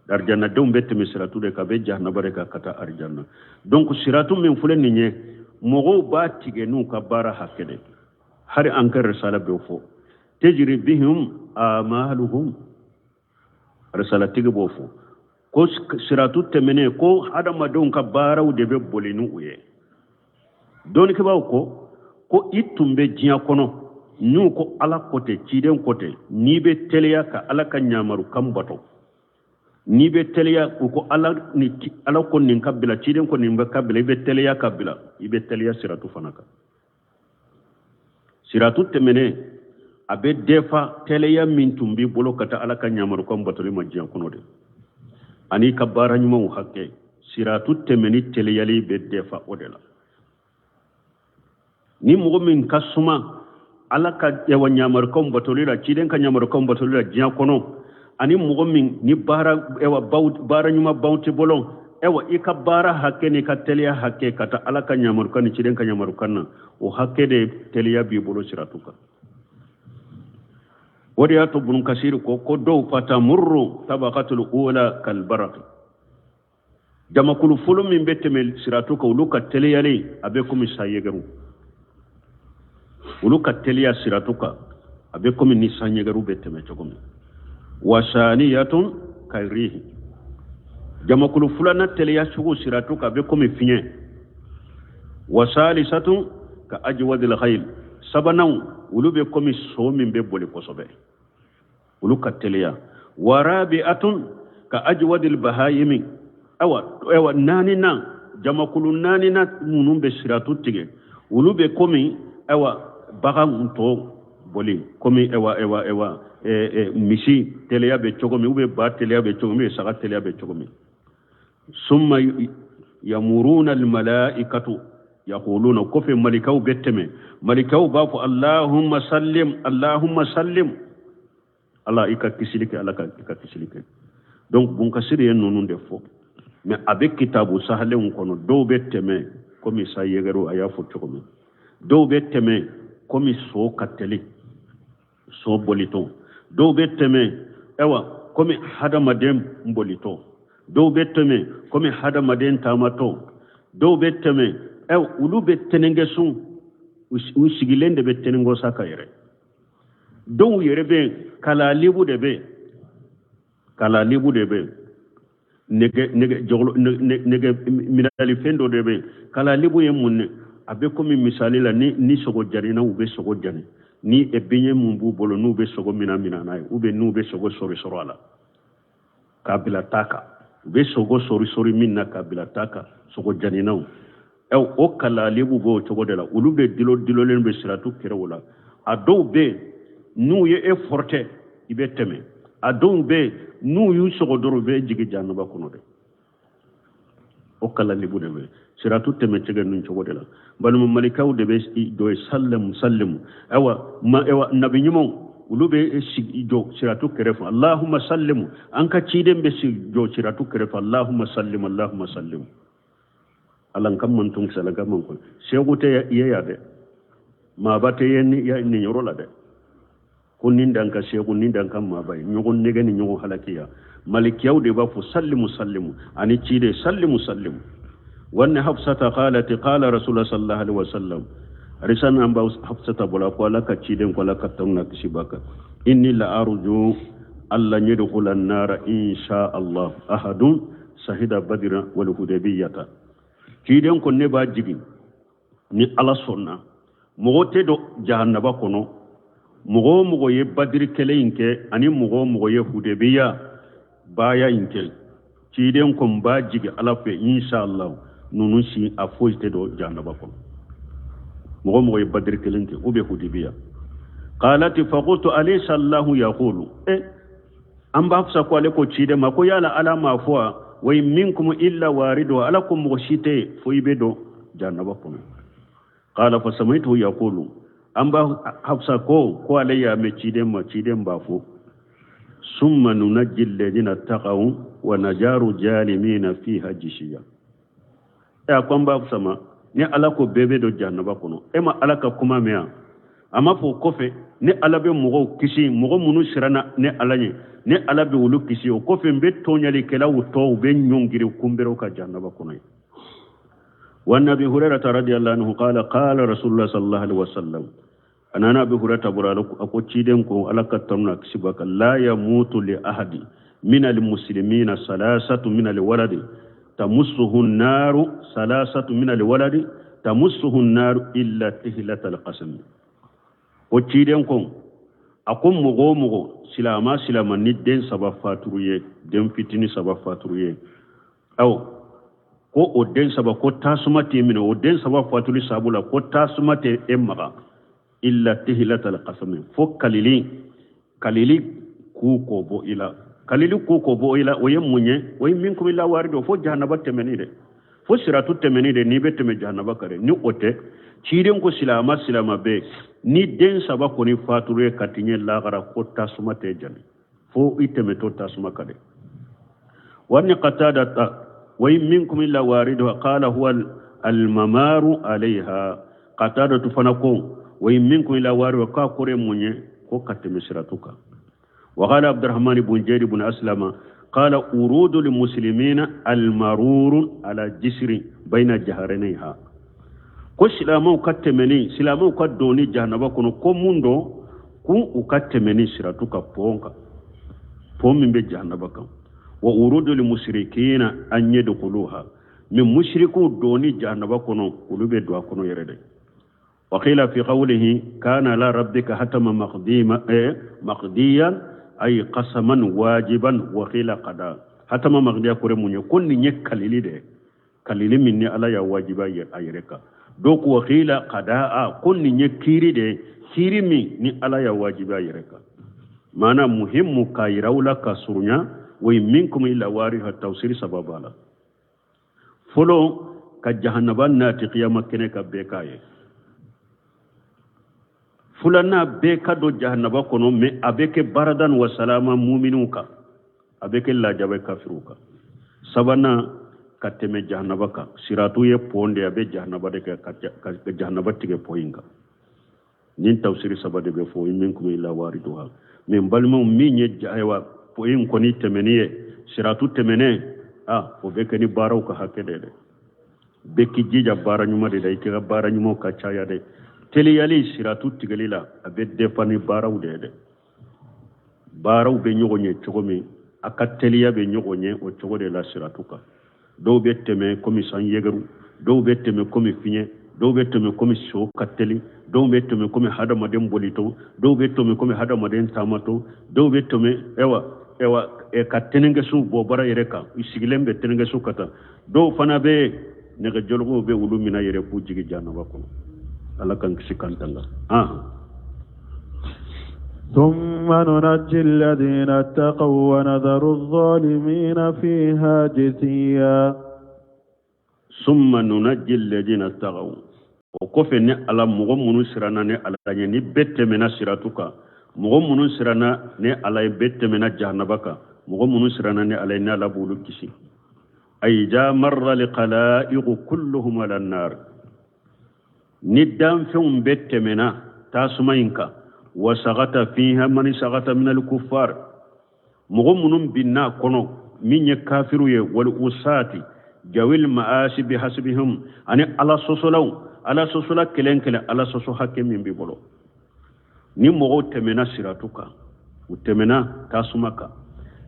Arijanadenw bɛ tɛmɛ siratu de kan, a bɛ jahanaba de kan ka taa arijana. Donc siratu min filɛ nin ye, mɔgɔw b'a tigɛ n'u ka baara hakɛ de. Hari an ka risala b'o fɔ, tejiri bihim amaluhum, risalatigi b'o fɔ ko siratu tɛmɛnen ko hadamadenw ka baaraw de bɛ boli ni u ye. Dɔnnikɛbaaw ko i tun bɛ diɲɛ kɔnɔ, n'u ko Ala ko tɛ, ciden ko tɛ, n'i bɛ teliya ka Ala ka ɲamarukan bato, n'i bɛ teliya, u ko Ala ni Ala ko nin ka bila, ciden ko nin bɛ ka bila, i bɛ teliya ka bila, i bɛ teliya siratu fana kan. Siratu tɛmɛnen, a bɛ defa teliya min tun b'i bolo ka taa Ala ka ɲamarukan batoli ma diɲɛ kɔnɔ de, ani ka baara ɲumanw hakɛ, siratu tɛmɛni teliyali bɛ defa o de la. Ni mɔgɔ min ka suma Ala ka yawa ɲamarukanw batoli la, ciden ka ɲamarukanw batoli la diɲɛ kɔnɔ, ani mɔgɔ min ni baara yawa baara ɲuman baw tɛ bolo, ewa, i ka baara hakɛ n'i ka teliya hakɛ ka taa Ala ka ɲamarukan ni ciden ka ɲamarukan na, o hakɛ de teliya b'i bolo siratu kan. O de y'a to Bunu Kasiri ko ko dɔw fatamurru tabaqatul ula kalbaraq, jamakulu fɔlɔ min bɛ tɛmɛ siratu kan, olu ka teliyalen a bɛ komi sanyɛgɛru. Olu ka teliya siratu kan a bɛ komi ni sanyɛgɛru bɛ tɛmɛ cogo min. Wa saniyatun karihi, jamakulu filanan teliya cogo siratu kan a bɛ komi fiɲɛ. Wa salisatun ka ajwadil khayl, sabanan olu bɛ komi so min bɛ boli kosɛbɛ, olu ka teliya. Wa rabi'atun ka ajwadil bahayimi, awa naaninan, jamakulu naaninan minnu bɛ siratu tigɛ, olu bɛ komi awa bagan tɔ boli, komi awa misi teliya bɛ cogo min, ou bien ba teliya bɛ cogo min, ou bien saga teliya bɛ cogo min. Summa yamuruna almalaikatu yaquluna, kɔfɛ malikaw bɛ tɛmɛ, malikaw b'a fɔ allahumma sallim, allahumma sallim, ala i ka kisili kɛ, ala ka i ka kisili kɛ. Donc Bunkasiri ye ninnu de fɔ, mais a bɛ kitabu sahalenw kɔnɔ, dɔw bɛ tɛmɛ komi sa yɛgɛrɛw a y'a fɔ cogo min, dɔw bɛ tɛmɛ komi so ka teli, so bolitɔ, dɔw bɛ tɛmɛ ayiwa komi hadamaden bolitɔ, dɔw bɛ tɛmɛ komi hadamaden taamatɔ, dɔw bɛ tɛmɛ ayiwa olu bɛ tɛnɛnkɛsun, u sigilen de bɛ tɛnɛnkɔsa ka yɛrɛ. Dɔw yɛrɛ bɛ kalalibu de bɛ, kalalibu de bɛ nɛgɛ nɛgɛ jɔgɔlɔ nɛgɛ minalifɛn dɔ de bɛ. Kalalibu ye mun ye? A bɛ komi misali la ni sogo janina, u bɛ sogo jani ni beɲɛ mun b'u bolo, n'u bɛ sogo mina mina n'a ye, ou bien n'u bɛ sogo sɔri sɔrɔ a la k'a bila ta kan, u bɛ sogo sɔri sɔri min na k'a bila ta kan, sogo janinaw. O kalalibu b'o cogo de la, olu bɛ dilo dilolen bɛ siratu kɛrɛw la. A dɔw bɛ yen n'u ye e fɔrɔtɛ i bɛ tɛmɛ, a dɔw bɛ yen n'u y'u sɔgɔ dɔrɔn u bɛ jigin jahanama kɔnɔ dɛ. O kalalibu de bɛ siratu tɛmɛ cɛgɛ ninnu cogo de la. Balima malikaw de bɛ jɔ ye sallimu sallimu, ayiwa nabi ɲumanw olu bɛ sigi jɔ siratu kɛrɛfɛ, allahumma sallimu. An ka ciden bɛ sigi jɔ siratu kɛrɛfɛ, allahumma sallimu, allahumma sallimu. Ala n ka manton kisɛ, ala n ka manton. Segu tɛ ye yan dɛ, maaba tɛ ye nin yɔrɔ la dɛ, ko nin dan ka segu, nin dan ka maaba ye, ɲɔgɔn nɛgɛ ni ɲɔgɔn halakiya. Malikiyaw de b'a fɔ sallimu sallimu, ani ciden sallimu sallimu. Wanne Hafsata qalat qala rasulullah sallallahu alaihi wasallam, arisan an ba Hafsata bɔla ko ala ka ciden ko ala ka tanu na kisi b'a kan, inni la arju alla yadkhula an-nara insha Allah ahadun sahida badra wal hudaybiyata. Ciden ko ne b'a jigin ni ala sɔnna mɔgɔ tɛ don jahannaba kɔnɔ, mɔgɔ o mɔgɔ ye badiri kɛlɛ in kɛ ani mɔgɔ o mɔgɔ ye hudebiya baaya in kɛ, ciden ko n b'a jigin ala fɛ inshallah ninnu si a foyi tɛ don jahannaba kɔnɔ, mɔgɔ o mɔgɔ ye badiri kelen kɛ ou bien hudebiya. Qalati faqultu alaysa allahu yaqulu, an b'a fisa ko ale ko ciden ma ko yala ala m'a fɔ wa, wa in minkum illa waridu, ala ko mɔgɔ si tɛ yen fo i bɛ don jahannaba kɔnɔ. Qala fa sami'tuhu yaqulu, an b'a Hafsa ko ko ale y'a mɛn ciden ma, ciden b'a fɔ summa nunajji alladhina taqaw wa najaru jalimina fiha jishiya. A ko an b'a fisa ma ni ala ko bɛɛ bɛ don jahannaba kɔnɔ, e ma ala ka kuma mɛn yan? A ma fɔ o kɔfɛ ni ala bɛ mɔgɔw kisi, mɔgɔ minnu siranna ne ala ɲɛ, ni ala bɛ olu kisi, o kɔfɛ n bɛ tɔɲalikɛlaw tɔw bɛ ɲɔngiri kunbɛrɛw ka jahannaba kɔnɔ ye. Wa nabi Hurairata radiyallahu anhu qala qala rasulullah sallallahu alaihi wasallam, anana Abi Hurairata bɔra a ko ciden ko ala ka tanu na kisi b'a kan, la yamutu li ahadi min almuslimina salasatu min alwaladi tamussuhu an-naru, salasatu min alwaladi tamussuhu an-naru illa tihlata alqasam. O ciden ko a ko mɔgɔ o mɔgɔ silama silama ni den saba faturu ye, den fitini saba faturu ye, awɔ ko o den saba ko tasuma t'i minɛ, o den saba fatuli sabu la ko tasuma tɛ e maga, illa tihlata alqasam, fo kalili kalili k'u k'o bɔ i la, kalili k'u k'o bɔ i la, o ye mun ye? O ye min kun la wari dɔ fo jahanaba tɛmɛni dɛ, fo siratu tɛmɛni dɛ, n'i bɛ tɛmɛ jahanaba kan dɛ. Ni o tɛ, ciden ko silama silama bɛ ni den saba kɔni faturu ye ka tiɲɛ lagara ko tasuma tɛ jani, fo i tɛmɛtɔ tasuma kan dɛ. Wa ni qatada ta wa in minkum illa wariduha qala huwa almamaru alayha, qatada tu fana ko wa in minkum illa wariduha k'a kɔrɔ ye mun ye? Ko ka tɛmɛ siratu kan. وقال عبد الرحمن بن جيد بن أسلم قال ورود المسلمين المرور على جسر بين جهرنيها ko silamɛw ka tɛmɛni silamɛw ka donni jahanaba kɔnɔ ko mun don ko u ka tɛmɛni siratu kan pɔn kan pɔn min bɛ jahanaba kan wa urudul musirikina an yadkhuluha mais musirikiw donni jahanaba kɔnɔ olu bɛ don a kɔnɔ yɛrɛ de wa qila fi qawlihi kana ala rabbika hatama maqdima eh, maqdiyan ay qasaman wajiban wa qila qada hatama maqdiya kɔrɔ mun ye ko nin ye kalili de kalili min ni ala y'a wajiba a yɛrɛ kan dɔw ko wa qila qadaa ko nin ye kiiri de ye kiiri min ni ala y'a wajiba a yɛrɛ kan maana muhimu k'a yira u la ka surunya wa in minkum illa wariha tafsiri saba b'a la fɔlɔ ka jahanaba nati kiyama kɛnɛ kan bɛɛ k'a ye filanan bɛɛ ka don jahanaba kɔnɔ mais a bɛ kɛ baradan wa salama muminiw kan a bɛ kɛ lajaba kafiriw kan sabanan ka tɛmɛ jahanaba kan siratu ye pɔn de ye a bɛ jahanaba de kɛ ka jahanaba tigɛ pɔn in kan nin tafsiri saba de bɛ fɔ in minkum illa wariduha mais n balimaw min ye ayiwa pɔn in kɔni tɛmɛni ye siratu tɛmɛnen a o bɛ kɛ ni baaraw ka hakɛ de dɛ bɛɛ k'i jija baara ɲuman de la i k'i ka baara ɲumanw ka caya dɛ teliyali siratu tigɛli la a bɛ dépend ni baaraw de ye dɛ baaraw bɛ ɲɔgɔn ɲɛ cogo min a ka teliya bɛ ɲɔgɔn ɲɛ o cogo de la siratu kan dɔw bɛ tɛmɛ komi san yɛgɛru dɔw bɛ tɛmɛ komi fiɲɛ dɔw bɛ tɛmɛ komi so ka teli dɔw bɛ tɛmɛ komi hadamaden bolitɔ dɔw bɛ tɛmɛ komi hadamaden taamatɔ dɔw bɛ tɛmɛ ɛwa ɛwa ka tɛnɛnkɛsu bɔ bara yɛrɛ kan u sigilen bɛ tɛnɛnkɛsu ka taa dɔw fana bɛ nɛgɛjɔlɔkɔw bɛ olu minɛ yɛrɛ k'u jigin jahanaba kɔnɔ ala k'an kisi k'an tanga ثم ننجي الذين اتقوا ونذر الظالمين فيها جثيا ثم ننجي الذين اتقوا o kɔfɛ ne ala mɔgɔ minnu siranna ne ala ɲɛ ni bɛɛ tɛmɛna siratu kan mɔgɔ minnu siranna ne ala ye bɛɛ tɛmɛna jahanaba kan mɔgɔ minnu siranna ne ala ye ne ala b'olu kisi ay iza marra alkhalaiqu kulluhum ala nar ni danfɛnw bɛɛ tɛmɛna tasuma in kan wa sagata fiha man sagata min alkuffar mɔgɔ minnu binna a kɔnɔ min ye kafiriw ye wal usati jawil maasi bi hasibihim ani ala sɔsɔlaw ala sɔsɔla kelen kelen ala sɔsɔ hakɛ min b'i bolo ni mɔgɔw tɛmɛna siratu kan u tɛmɛna tasuma kan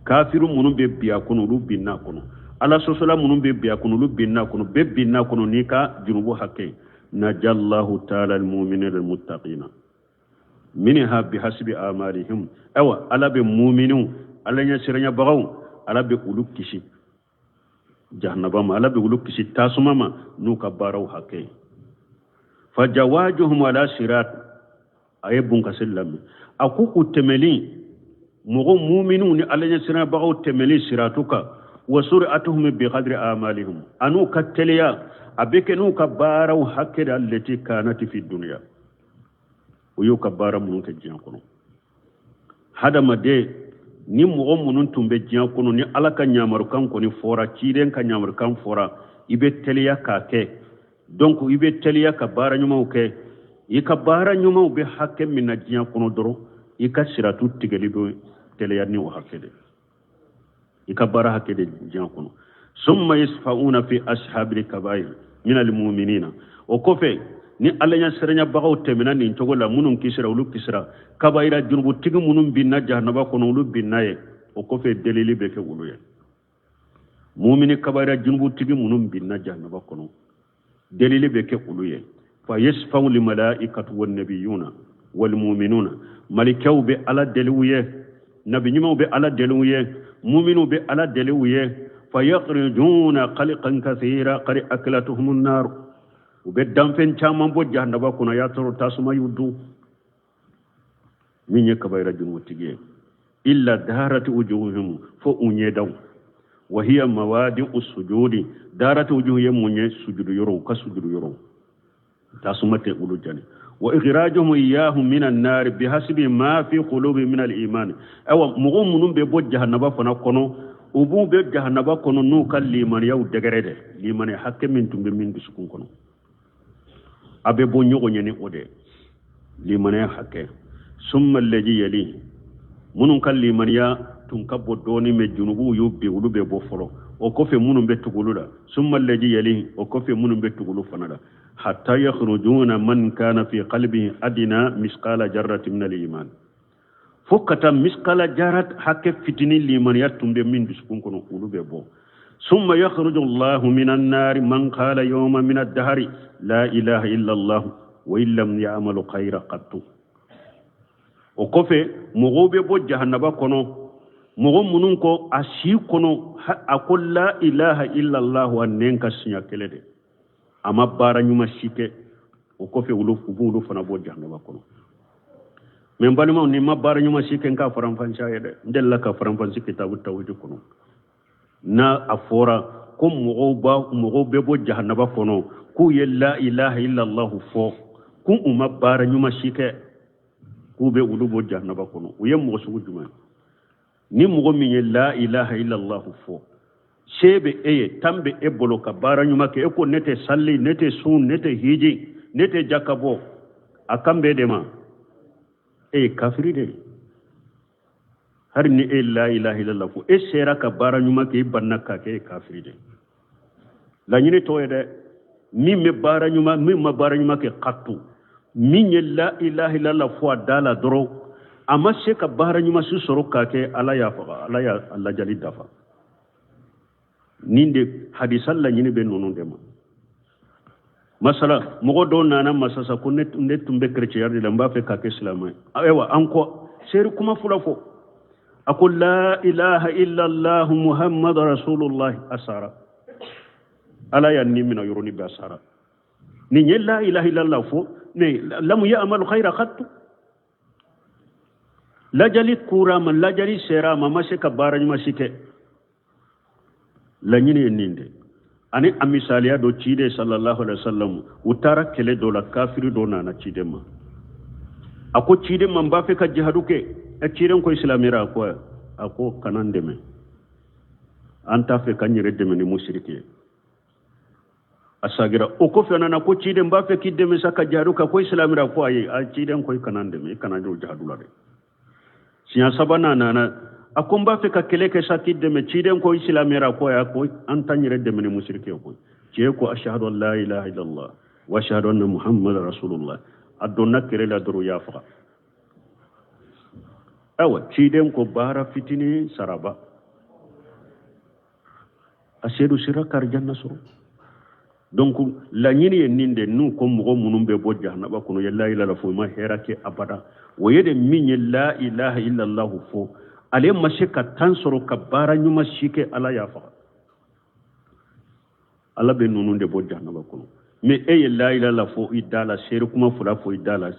kafiru minnu bɛ bin a kɔnɔ olu binna a kɔnɔ ala sɔsɔla minnu bɛ bin a kɔnɔ olu binna a kɔnɔ bɛɛ binna a kɔnɔ n'i ka junubu hakɛ najallahu taala almuminina almuttaqina minha bihasibi amalihim ayiwa ala bɛ muminiw ala ɲɛsiranyabagaw ala bɛ olu kisi jahanaba ma ala bɛ olu kisi tasuma ma n'u ka baaraw hakɛ ye fajawajuhum ala sirat a ye bunkaseli lamɛn a ko k'u tɛmɛli mɔgɔ muminiw ni ala ɲɛsiranyabagaw tɛmɛli siratu kan wa sur'atuhum bi qadri amalihim an'u ka teliya a bɛ kɛ n'u ka baaraw hakɛ de allati kanat fi dunya u y'u ka baara minnu kɛ diɲɛ kɔnɔ hadamaden ni mɔgɔ minnu tun bɛ diɲɛ kɔnɔ ni ala ka ɲamarukan kɔni fɔra ciden ka ɲamarukan fɔra i bɛ teliya k'a kɛ donc i bɛ teliya ka baara ɲumanw kɛ i ka baara ɲumanw bɛ hakɛ min na diɲɛ kɔnɔ dɔrɔn i ka siratu tigɛli bɛ teliya ni o hakɛ de i ka baara hakɛ de diɲɛ kɔnɔ summa yasfa'una fi ashabil kabair min almu'minina o kɔfɛ ni ala ɲɛsiranyabagaw tɛmɛna nin cogo la minnu kisira olu kisira kabayira junubutigi minnu binna jahanaba kɔnɔ olu binna ye o kɔfɛ delili bɛ kɛ olu ye mumini kabayira junubutigi minnu binna jahanaba kɔnɔ delili bɛ kɛ olu ye fa yasfa'u li malaikatu wan nabiyuna wal mu'minuna malikɛw bɛ ala deli u ye nabi ɲumanw bɛ ala deli u ye muminuw bɛ ala deli u ye fa yakhrijuna khalqan kathira qad aklatuhum an-nar u bɛ danfɛn caman bɔ jahanaba kɔnɔ y'a sɔrɔ tasuma y'u dun min ye kabayira junubutigi ye illa darati wujuhihim fo u ɲɛdaw wa hiya mawadi'u sujudi darati wujuhu ye mun ye sujudu yɔrɔw ka sujudu yɔrɔw tasuma tɛ olu jani wa ikhrajuhum iyahum min an-nar bihasbi ma fi qulubi min al-iman awa mɔgɔ minnu bɛ bɔ jahanaba fana kɔnɔ u b'u bɛ jahanaba kɔnɔ n'u ka limaniyaw dɛgɛrɛ dɛ limaniya hakɛ min tun bɛ min dusukun kɔnɔ a bɛ bɔ ɲɔgɔn ɲɛ ni o de limaniya hakɛ summa alladhi yali Minnu ka limaniya tun ka bon dɔɔni mɛ junubuw y'u bin, olu bɛ bɔ fɔlɔ. O kɔfɛ minnu bɛ tugu olu la, summa lɛji yɛli, o kɔfɛ minnu bɛ tugu olu fana la, hatta yakhrujuna man kana fi qalbihi adina misqala jarrati min al-iman, fo ka taa miskala jarat hakɛ fitinin limaniya tun bɛ min dusukun kɔnɔ, olu bɛ bɔ. Summa yakhruju Allahu min an-nari man qala yawma min ad-dahri la ilaha illa Allah wa in lam ya'malu khayra qattu. O kɔfɛ mɔgɔw bɛ bɔ jahanaba kɔnɔ, mɔgɔ minnu ko a si kɔnɔ a ko la ilaha illa Allah a nɛn ka siɲɛ kelen de, a ma baara ɲuman si kɛ. O kɔfɛ olu u b'olu fana bɔ jahanaba kɔnɔ. Mɛ n balimaw, ni ma baara ɲuman si kɛ, n k'a faranfansiya ye dɛ. N delila ka faranfansi kitabu tawhidi kɔnɔ, n'a a fɔra ko mɔgɔw bɛ bɔ jahanaba kɔnɔ k'u ye la ilaha illallah fɔ, k'u u ma baara ɲuman si kɛ, k'u bɛ olu bɔ jahanaba kɔnɔ, u ye mɔgɔ sugu jumɛn? Ni mɔgɔ min ye la ilaha illallah fɔ, se bɛ e ye, tan bɛ e bolo ka baara ɲuman kɛ, e ko ne tɛ sali, ne tɛ sun, ne tɛ hiji, ne tɛ jaka bɔ, a kan bɛ de ma, e ye kafiri de ye. Hali ni e la ilaha illallah fɔ, e sera ka baara ɲuman kɛ, i banna k'a kɛ, e ye kafiri de ye. Laɲini t'o ye dɛ. Min bɛ baara ɲuman, min ma baara ɲuman kɛ katu, min ye la ilaha illallah fɔ a da la dɔrɔn, a ma se ka baara ɲuman si sɔrɔ k'a kɛ, Ala y'a faga, Ala y'a lajali dafa. Nin de hadisa laɲini bɛ ninnu de ma. Masala, mɔgɔ dɔw nana masasa ko ne tun bɛ kerecɛnya de la, n b'a fɛ k'a kɛ silamɛ ye. Ayiwa, an kɔ seeri kuma fɔlɔ fɔ, a ko la ilaha illallah muhammadu rasulullah, a sara. Ala y'a ni minɛ yɔrɔnin bɛɛ, a sara. Nin ye la ilaha illallah fɔ, mais lam ya'mal khayra qattu. Lajali kura ma, lajali sera ma, ma se ka baara ɲuman si kɛ. Laɲini ye nin de. Ani a misaliya dɔ, ciden sallallahu alaihi wasallam, u taara kɛlɛ dɔ la, kafiri dɔ nana ciden ma. A ko ciden ma, n b'a fɛ ka jihadu kɛ. Ɛ, ciden ko silamɛra, a ko kana n dɛmɛ, an t'a fɛ ka n yɛrɛ dɛmɛ ni musiriki ye. A sagira. O kɔfɛ a nana ko ciden, n b'a fɛ k'i dɛmɛ sa ka jihadu kɛ. Ko silamɛra, ko ayi, a ciden ko i kana n dɛmɛ, i kana jɔ jihadu la dɛ. Siɲɛ sabanan nana, a ko n b'a fɛ ka kɛlɛ kɛ sa k'i dɛmɛ. Ciden ko i silamɛra, ko ayi, ko an t'an yɛrɛ dɛmɛ ni musiriki ye koyi. Cɛ ko ashhadu an la ilaha illallah wa ashhadu anna muhammadan rasulullah. A donna kɛlɛ la dɔrɔn, u y'a faga. Ayiwa, ciden ko baara fitinin saraba, a seedu sera ka arijanna sɔrɔ. Donc laɲini ye nin de, n'u ko mɔgɔ minnu bɛ bɔ jahanaba kɔnɔ ye la ilaha fɔ, u ma hɛrɛ kɛ abada. O ye de min ye la ilaha illallah fɔ, ale ma se ka tan sɔrɔ ka baara ɲuman si kɛ, Ala y'a faga. Ala bɛ ninnu de bɔ jahanaba kɔnɔ. Mais e ye la ilaha fɔ i da la, seere kuma fila fɔ i da la,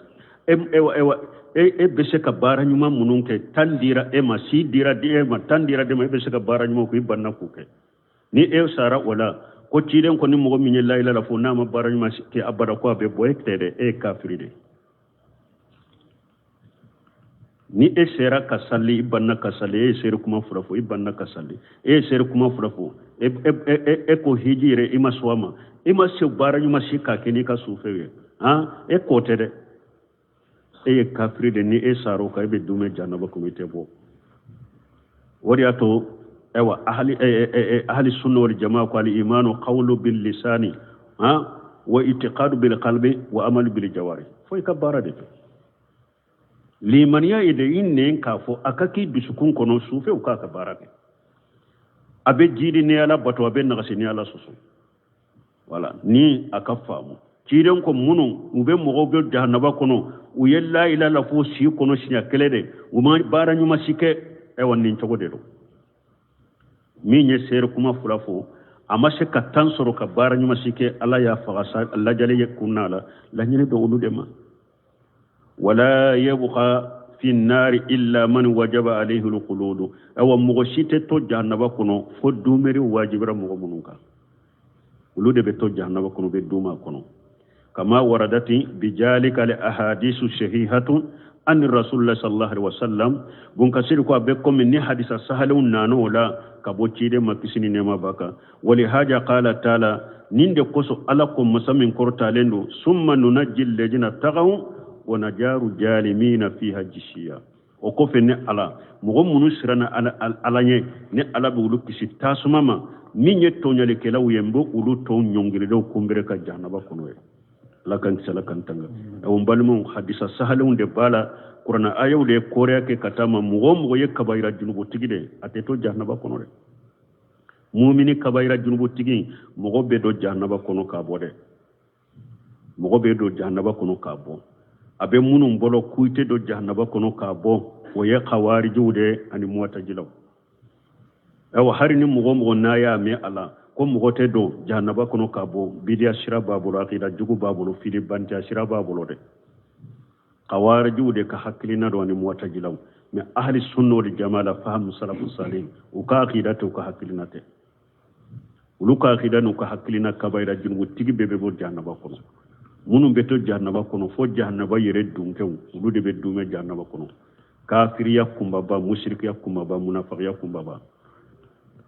e bɛ se ka baara ɲuman minnu kɛ, tan dira e ma, si dira e ma, tan dira e ma, e bɛ se ka baara ɲuman kɛ, i banna k'o kɛ. Ni e sara o la, ko ciden ko ni mɔgɔ min ye la ilaha fɔ n'a ma baara ɲuman kɛ abada, ko a bɛ bɔ, e tɛ dɛ, e ye kafiri de. Ni e sera ka sali, i banna ka sali, e ye seere kuma fila fɔ, i banna ka sali, e ye seere kuma fila fɔ, e ko hiji yɛrɛ i ma sɔn a ma, i ma se baara ɲuman si k'a kɛ n'i ka sufɛ ye, han, e k'o tɛ dɛ, e ye kafiri de. Ni e sara o kan, e bɛ dumɛ jahanaba kɔnɔ, i tɛ bɔ. O de y'a to ayiwa, ahli sunna wal jamaa ko al imanu qawlu bil lisani, han, wa itiqadu bil qalbi wa amalu bil jawari. Fo i ka baara de kɛ. Limaniya ye de i nɛn k'a fɔ, a ka k'i dusukun kɔnɔ, sufɛ u k'a ka baara kɛ. A bɛ jiidi ni Ala bato, a bɛ nagasi ni Ala sɔsɔ. Wala ni a ka faamu. Ciden ko minnu u bɛ mɔgɔw bɛ jahanaba kɔnɔ, u ye la ilaha illallah fo si kɔnɔ siɲɛ kelen de, u ma baara ɲuman si kɛ. Ayiwa, nin cogo de don. Min ye seere kuma fila fɔ, a ma se ka tan sɔrɔ ka baara ɲuman si kɛ, Ala y'a faga sa lajali ye kun na la, laɲini bɛ olu de ma. Wala yabqa fi nari illa man wajaba alayhi alkhulud. Awa, mɔgɔ si tɛ to jahanaba kɔnɔ fo dumeri wajibira mɔgɔ minnu kan, olu de bɛ to jahanaba kɔnɔ, bɛ duma kɔnɔ. Kama waradati bijalika li ahadisu sahihatun an rasulullah sallallahu alaihi wasallam. Bun kasir ko a bɛ komi ni hadisa sahalenw nana o la ka bɔ ciden ma, kisi ni nɛɛma b'a kan. Wali haja qala taala, nin de kosɔn Ala ko masa min kɔrɔtalen don, summa nunajji alladhina taqaw wa najaru jalimina fiha jisiya. O kɔfɛ ne Ala, mɔgɔ minnu siranna Ala ɲɛ, ne Ala bɛ olu kisi tasuma ma. Min ye tɔɲɔlikɛlaw ye, n bɛ olu tɔw ɲɔngirilenw kunbere ka jahanaba kɔnɔ ye. Ala k'an kisi, Ala k'an tanga. Awo, n balimaw, hadisa sahalenw de b'a la, kuranɛ ayaw de ye kɔrɔya kɛ ka taa ma. Mɔgɔ o mɔgɔ ye kabayira junubutigi de, a tɛ to jahanaba kɔnɔ dɛ. Mumini kabayira junubutigi, mɔgɔ bɛ don jahanaba kɔnɔ k'a bɔ dɛ. Mɔgɔ bɛ don jahanaba kɔnɔ k'a bɔ. A bɛ minnu bolo k'u tɛ don jahanaba kɔnɔ k'a bɔ, o ye kawarijiw de ani muwatajilaw. Ayiwa, hari ni mɔgɔ mɔgɔ n'a y'a mɛn a la ko mɔgɔ tɛ don jahanaba kɔnɔ k'a bɔ, bidiya sira b'a bolo, akida jugu b'a bolo, filibantiya sira b'a bolo dɛ. Kawarijiw de ka hakilina don ani muwatajilaw. Mais ahli sunna wal jamaa la fahamu salafu salih, u ka akida tɛ, u ka hakilina tɛ. Olu ka akida n'u ka hakilina, kabayira junubutigi bɛɛ bɛ bɔ jahanaba kɔnɔ. Minnu bɛ to jahanaba kɔnɔ, fo jahanaba yɛrɛ dunkɛw, olu de bɛ dumɛ jahanaba kɔnɔ. Kafiriya kunbaba, musirikiya kunbaba, munafakiya kunbaba,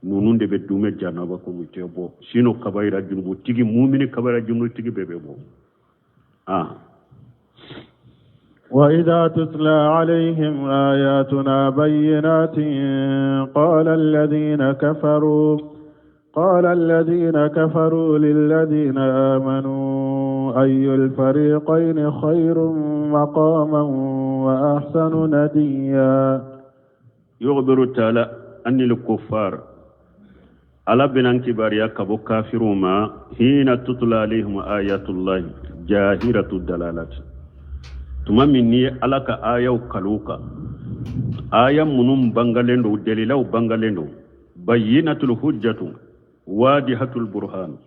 ninnu de bɛ dumɛ jahanaba kɔnɔ, u tɛ bɔ. Sinon kabayira junubutigi, mumini kabayira junubutigi bɛɛ bɛ bɔ. وإذا تتلى عليهم آياتنا بينات قال الذين كفروا للذين آمنوا أي الفريقين خير مقاما وأحسن نديا. يخبر تعالى أن الكفار، ala bɛna kibaruya ka bɔ kafiriw ma, hina tutla alayhim ayatullahi jahiratu dalalati, tuma min ni ye Ala ka ayaw kalu kan, aya minnu bangalen don, dalilaw bangalen don, bayyinatul hujjatu wadihatul burhan,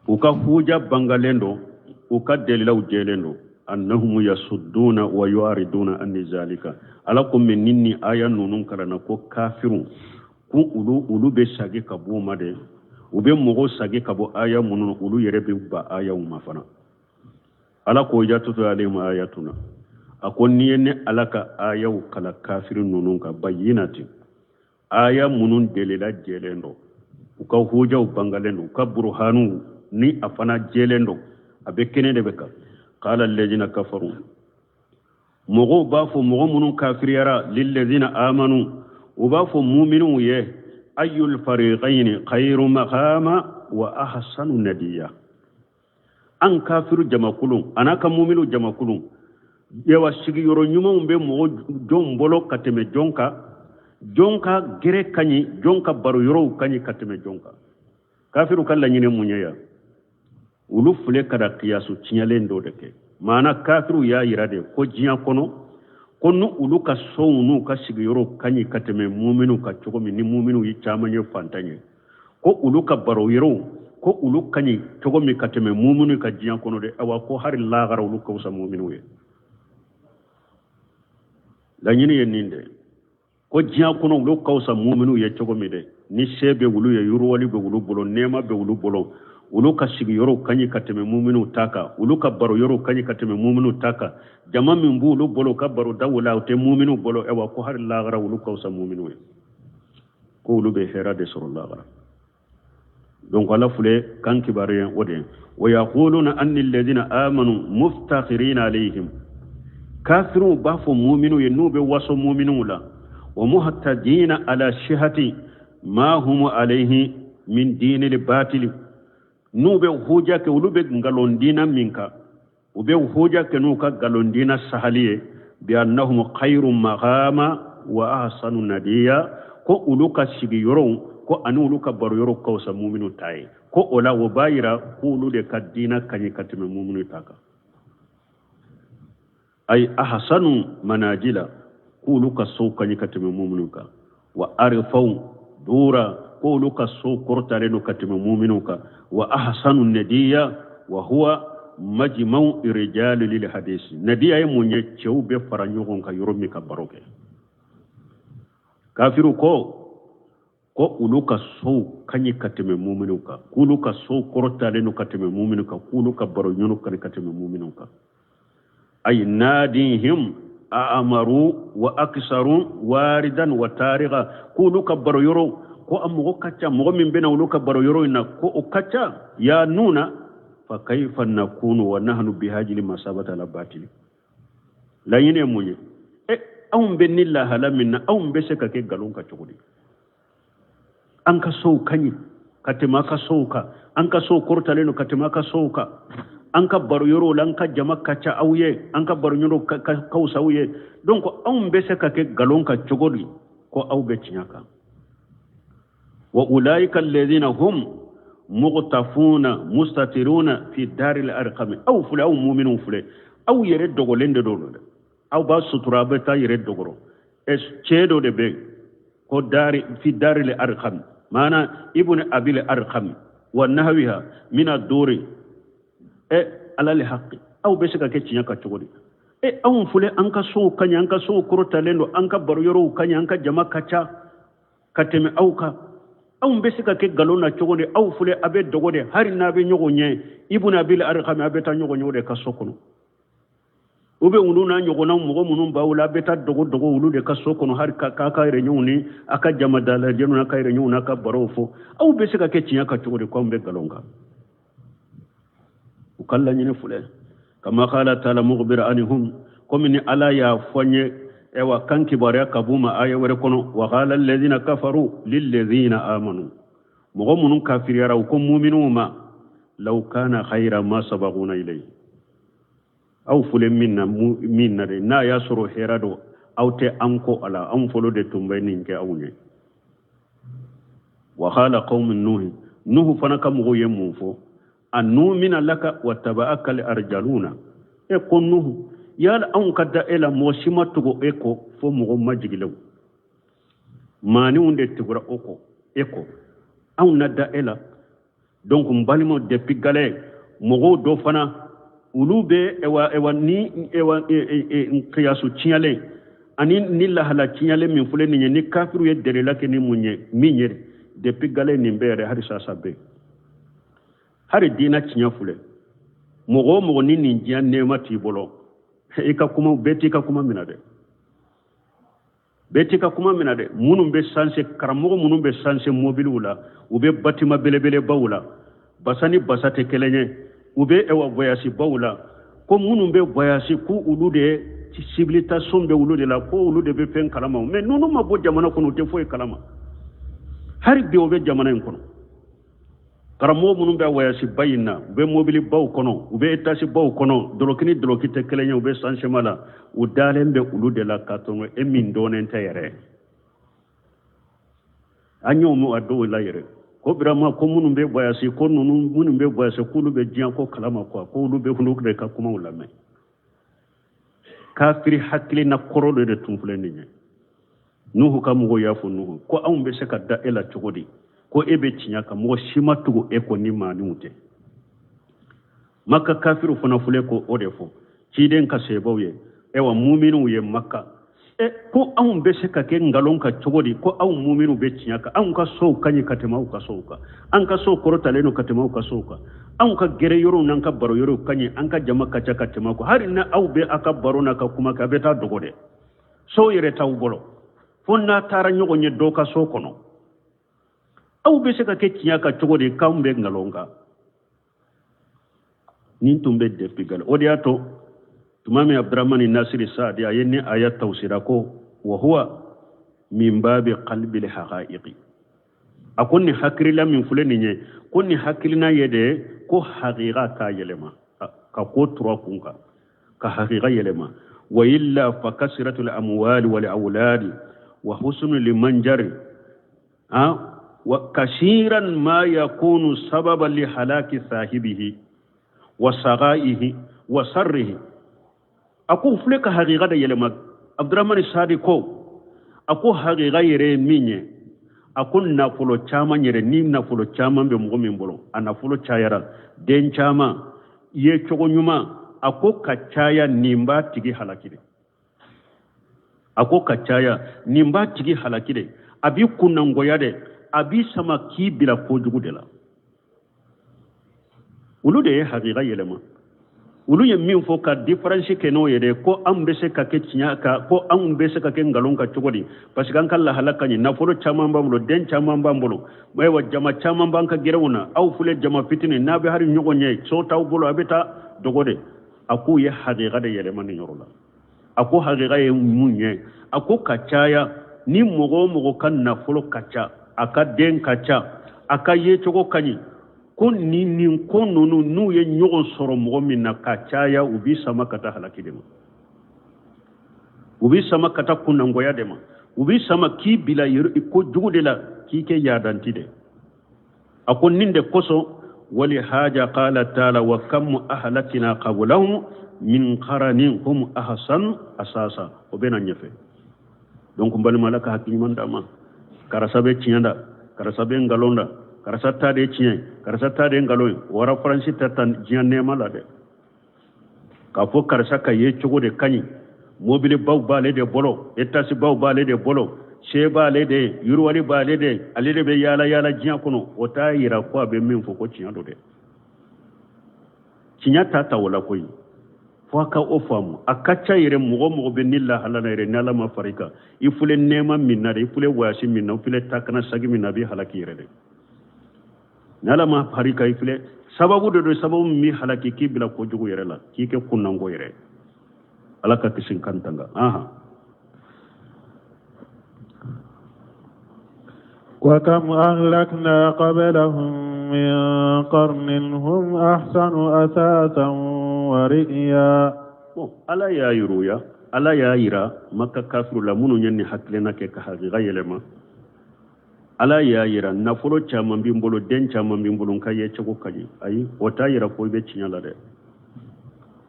u ka huja bangalen don, u ka dalilaw jɛlen don, annahum yasudduna wa yu'riduna an zalika. Ala ko min ni aya ninnu kalanna, ko kafiru ko olu bɛ sagi ka bɔ u ma dɛ. U bɛ mɔgɔw sagi ka bɔ aya minnu, olu yɛrɛ bɛ ba ayaw ma fana. Ala ko iza tutla alayhim ayatuna, a ko n'i ye ne Ala ka ayaw kala kafiri ninnu kan, bayyinati, aya minnu delila jɛlen don, u ka hujaw bangalen don, u ka buruhanu ni a fana jɛlen don, a bɛ kɛnɛ de bɛ kan, qala alladhina kafaru, mɔgɔw b'a fɔ, mɔgɔ minnu kafiriyara, lilladhina amanu, u b'a fɔ muminuw ye, ayyul fariqayni khayru maqama wa ahsanu nadiya. An kafiru jamakulu an'a ka muminu jamakulu, yawa, sigiyɔrɔ ɲumanw bɛ mɔgɔ jɔn bolo ka tɛmɛ jɔn kan? Jɔn ka gɛrɛ ka ɲi, jɔn ka baro yɔrɔw ka ɲi ka tɛmɛ jɔn kan? Kafiru ka laɲini mun ye yan? Olu filɛ ka da kiyasu tiɲɛlen dɔ de kɛ. Maana kafiru y'a yira de ko diɲɛ kɔnɔ, ko ni olu ka sow n'u ka sigiyɔrɔw ka ɲi ka tɛmɛ muminu ka cogo min, ni muminu ye caman ye fantan ye, ko olu ka baro yɔrɔw, ko olu ka ɲi cogo min ka tɛmɛ muminu ka diɲɛ kɔnɔ de, awa, ko hari lahara olu ka fisa muminu ye. Laɲini ye nin de, ko diɲɛ kɔnɔ olu ka fisa muminu ye cogo min dɛ, ni se bɛ olu ye, yiriwali bɛ olu bolo, nɛɛma bɛ olu bolo, olu ka sigiyɔrɔw ka ɲi ka tɛmɛ muminu ta kan, olu ka baro yɔrɔw ka ɲi ka tɛmɛ muminu ta kan, jama min b'olu bolo ka baro da la, o tɛ muminu bolo, awa, ko hari lahara olu ka fisa muminu ye, ko olu bɛ hɛrɛ de sɔrɔ lahara. Donc ala filɛ kan kibaruya o de ye, wa yaquluna anna alladhina amanu muftakhirina alayhim, kafiruw b'a fɔ muminu ye n'u bɛ waso muminuw la, wa muhtadina ala sihati ma hum alayhi min dinil batili, n'u bɛ huja kɛ, olu bɛ nkalon diina min kan, u bɛ huja kɛ n'u ka nkalon diina sahali ye, bi annahum khayru maqama wa ahsanu nadiya, ko olu ka sigiyɔrɔw, ko ani olu ka baro yɔrɔw ka fisa muminu ta ye, ko o la o b'a yira k'olu de ka diina ka ɲi ka tɛmɛ muminu ta kan, ay ahsanu manajila, k'olu ka sow ka ɲi ka tɛmɛ muminu kan, wa arfaw dura, k'olu ka sow kɔrɔtalen don ka tɛmɛ muminu kan, wa ahsanu nadiya, wa huwa majmau rijali lil hadisi. Nadiya ye mun ye? Cɛw bɛ fara ɲɔgɔn kan yɔrɔ min ka baro kɛ. Kafiru ko olu ka sow ka ɲi ka tɛmɛ muminu kan, k'olu ka sow kɔrɔtalen don ka tɛmɛ muminu kan, k'olu ka baro ɲɔgɔn ka ɲi ka tɛmɛ muminu kan, ay nadihim a'amaru wa aksaru waridan wa tariga, k'olu ka baro yɔrɔ, ko a mɔgɔ ka ca, mɔgɔ min bɛna olu ka baro yɔrɔ in na, ko o ka ca ya nuna. Fa kayfa nakunu wa nahnu bihajili masabata ala batili. Laɲini ye mun ye? E Anw bɛ ni lahala min na, anw bɛ se ka kɛ nkalon kan cogo di? An ka sow ka ɲi ka tɛmɛ a ka sow kan, an ka sow kɔrɔtalen don ka tɛmɛ a ka sow kan, an ka baro yɔrɔw la an ka jama ka ca aw ye, an ka baro yɔrɔw ka fisa aw ye. Donc anw bɛ se ka kɛ nkalon kan cogo di ko aw bɛ tiɲɛ kan? Wa ulaika alladhina hum mugtafuna mustatiruna fi daril arqami. Aw filɛ, aw muminw filɛ, aw yɛrɛ dogolen de don dɛ, aw b'a sutura, aw bɛ taa yɛrɛ dogoro. Cɛ dɔ de bɛ yen ko dari fi daril arqami, maana ibn abil arqami wa nahwiha min ad-duri alal haqqi. Aw bɛ se ka kɛ tiɲɛ kan cogo di? Anw filɛ, an ka sow ka ɲi, an ka sow kɔrɔtalen don, an ka baro yɔrɔw ka ɲi, an ka jama ka ca ka tɛmɛ aw kan. Anw bɛ se ka kɛ nkalon na cogo di? Aw filɛ, a bɛ dogo de, hali n'a bɛ ɲɔgɔn ɲɛ ibn abil arqami, a bɛ taa ɲɔgɔn ɲɛ o de ka so kɔnɔ, u bɛ olu n'a ɲɔgɔnna mɔgɔ minnu b'aw la, a bɛ taa dogo dogo olu de ka so kɔnɔ, hali k'a ka réunion ni a ka jama dalajɛw n'a ka réunion n'a ka barow fɔ. Aw bɛ se ka kɛ tiɲɛ kan cogo di ko anw bɛ nkalon kan? U ka laɲini filɛ, kama qala taala mukhbir anhum, komi ni Ala y'a fɔ n ye, ewa kan kibaruya ka b'u ma aya wɛrɛ kɔnɔ: wa qala alladhina kafaru lilladhina amanu. Mɔgɔ minnu kafiriyara, u ko muminuw ma: law kana khayra ma sabaquna ilayhi. Aw filɛ min na, min na dɛ, n'a y'a sɔrɔ hɛrɛ don, aw tɛ an kɔ a la, anw fɔlɔ de tun bɛ nin kɛ aw ɲɛ. Wa qala qawmu nuhi, Nuhu fana ka mɔgɔw ye mun fɔ? Anumina laka wa taba'aka al arjaluna. Ko Nuhu, yala anw ka da e la, mɔgɔ si ma tugu e kɔ fo mɔgɔ majigilenw, maaninw de tugura o kɔ e kɔ, anw na da e la? Donc n balimaw, depuis galɛ mɔgɔw dɔ fana, olu bɛ ewa ni ewa kiyasu tiɲɛlen ani ni lahala tiɲɛlen min filɛ nin ye, ni kafiru ye delila kɛ ni mun ye min ye, depuis galɛ nin bɛɛ yɛrɛ, hali sasa bɛ hali diinɛ tiɲɛ filɛ. Mɔgɔ o mɔgɔ ni nin diɲɛ nɛɛma t'i bolo, i ka kuma bɛɛ t'i ka kuma minɛ dɛ, bɛɛ t'i ka kuma minɛ dɛ. Minnu bɛ sanse, karamɔgɔ minnu bɛ sanse mobiliw la, u bɛ batima belebelebaw la, basa ni basa tɛ kelen ye, u bɛ ewa voyage baw la, ko minnu bɛ voyage, ko olu de civilisation bɛ olu de la, ko olu de bɛ fɛn kalama. Mais ninnu ma bɔ jamana kɔnɔ, u tɛ foyi kalama. Hali bi o bɛ jamana in kɔnɔ. Karamɔgɔ minnu bɛ voyage ba in na, u bɛ mobili baw kɔnɔ, u bɛ étage baw kɔnɔ, dɔlɔki ni dɔlɔki tɛ kelen ye, u bɛ sansema la, u dalen bɛ olu de la ka tɔnɔ e min dɔnnen tɛ yɛrɛ. An y'o mɛn a dɔw la yɛrɛ ko vraiment ko minnu bɛ voyage, ko ninnu minnu bɛ voyage, k'olu bɛ diɲɛ ko kalama quoi, ko olu bɛ olu de ka kumaw lamɛn. Kafiri hakilina kɔrɔ dɔ de tun filɛ nin ye. Nuhu ka mɔgɔw y'a fɔ Nuhu ko anw bɛ se ka da e la cogo di ko e bɛ tiɲɛ kan, mɔgɔ si ma tugu e kɔ ni maaninw tɛ? Maka kafiriw fana filɛ ko o de fɔ ciden ka sebaw ye, ewa muminuw ye Maka, ko anw bɛ se ka kɛ nkalon kan cogo di ko aw muminuw bɛ tiɲɛ kan? Anw ka sow ka ɲi ka tɛmɛ aw ka sow kan, an ka sow kɔrɔtalen don ka tɛmɛ aw ka sow kan, anw ka gɛrɛ yɔrɔw n'an ka baro yɔrɔw ka ɲi, an ka jama ka ca ka tɛmɛ aw kan. Hali ni aw bɛ aw ka baro n'a ka kuma kɛ, a bɛ taa dogo dɛ, sow yɛrɛ t'aw bolo, fo n'a taara ɲɔgɔn ye dɔ ka so kɔnɔ. Aw bɛ se ka kɛ tiɲɛ kan cogo di k'anw bɛ nkalon kan? Nin tun bɛ depuis gale. O de y'a to tuma min Abdurahmani Nasiri Saadi a ye ni aya tawsira ko wa huwa min babi qalbil haqaiqi, a ko nin hakilila min filɛ nin ye, ko nin hakilina ye de ko haqiqa k'a yɛlɛma ka ko tura kun kan ka haqiqa yɛlɛma. Wa illa fa kasratul amwali wal awladi wa husnul manjari wa kasiran ma yakunu sababan li halaki sahibihi wa sagaihi wa sarrihi. A ko filɛ ka haqiqa de yɛlɛma. Abdurahmani Sadi ko, a ko haqiqa yɛrɛ ye min ye, a ko nafolo caman yɛrɛ, ni nafolo caman bɛ mɔgɔ min bolo, a nafolo cayara, den caman ye cogo ɲuman, a ko ka caya, nin b'a tigi halaki de. A ko ka caya, nin b'a tigi halaki de, a b'i kunnangoya de, a b'i sama k'i bila kojugu de la. Olu de ye haqiqa yɛlɛma. Olu ye min fɔ ka différence kɛ n'o ye dɛ, ko anw bɛ se ka kɛ tiɲɛ kan, ko anw bɛ se ka kɛ nkalon kan cogo di? Parce que an ka lahala ka ɲi, nafolo caman b'an bolo, den caman b'an bolo, ayiwa jama caman b'an ka gɛrɛnw na. Aw filɛ jama fitinin, n'a bɛ hali ɲɔgɔn ye, so t'aw bolo, a bɛ taa dogo de. A k'u ye haqiqa de yɛlɛma nin yɔrɔ la. A ko hakika ye mun ye? A ko ka caya ni mɔgɔ o mɔgɔ ka nafolo ka ca, a ka den ka ca, a ka yecogo ka ɲi, ko ni nin ko ninnu n'u ye ɲɔgɔn sɔrɔ mɔgɔ min na ka caya, u b'i sama ka taa halaki de ma, u b'i sama ka taa kunnangoya de ma, u b'i sama k'i bila ko jugu de la, k'i kɛ yadanti de. A ko nin de kosɔn, wali haja qala taala wa kam ahlakina qablahum min qaranin hum ahsan asasa. O bɛ na ɲɛfɛ. Donc n balima, Ala ka hakili ɲuman d'an ma. Karisa bɛ tiɲɛ da, karisa bɛ nkalon da, karisa ta de ye tiɲɛ ye, karisa ta de ye nkalon ye, o référence tɛ ta diɲɛ nɛɛma la dɛ. K'a fɔ karisa ka ye cogo de ka ɲi, mobilibaw b'ale de bolo, etasibaw b'ale de bolo, se b'ale de ye, yiriwali b'ale de, ale de bɛ yaala yaala diɲɛ kɔnɔ, o t'a yira ko a bɛ min fɔ ko tiɲɛ don dɛ. Tiɲɛ t'a ta o la koyi, fo a ka o faamu. A ka ca yɛrɛ, mɔgɔ mɔgɔ bɛ ni lahala na yɛrɛ, ni Ala ma fara i kan, i filɛ nɛɛma min na dɛ, i filɛ wɔyasi min na, i filɛ takana sagi min na, a b'i halaki yɛrɛ dɛ. Ni Ala ma fara i kan, i filɛ sababu de don, sababu min b'i halaki k'i bila kojugu yɛrɛ la, k'i kɛ kunnango yɛrɛ. Ala ka kisi kan tanga. Aha. وكم أهلكنا قبلهم من قرن هم أحسن أثاثا ورئيا. Bon, Ala y'a yiruya, Ala y'a yira Maka kafiru la, minnu ye nin hakilina kɛ ka hakika yɛlɛma. Ala y'a yira, nafolo caman b'i bolo, den caman b'i bolo, n ka yecogo ka ɲi, ayi, o t'a yira ko i bɛ tiɲɛ la dɛ.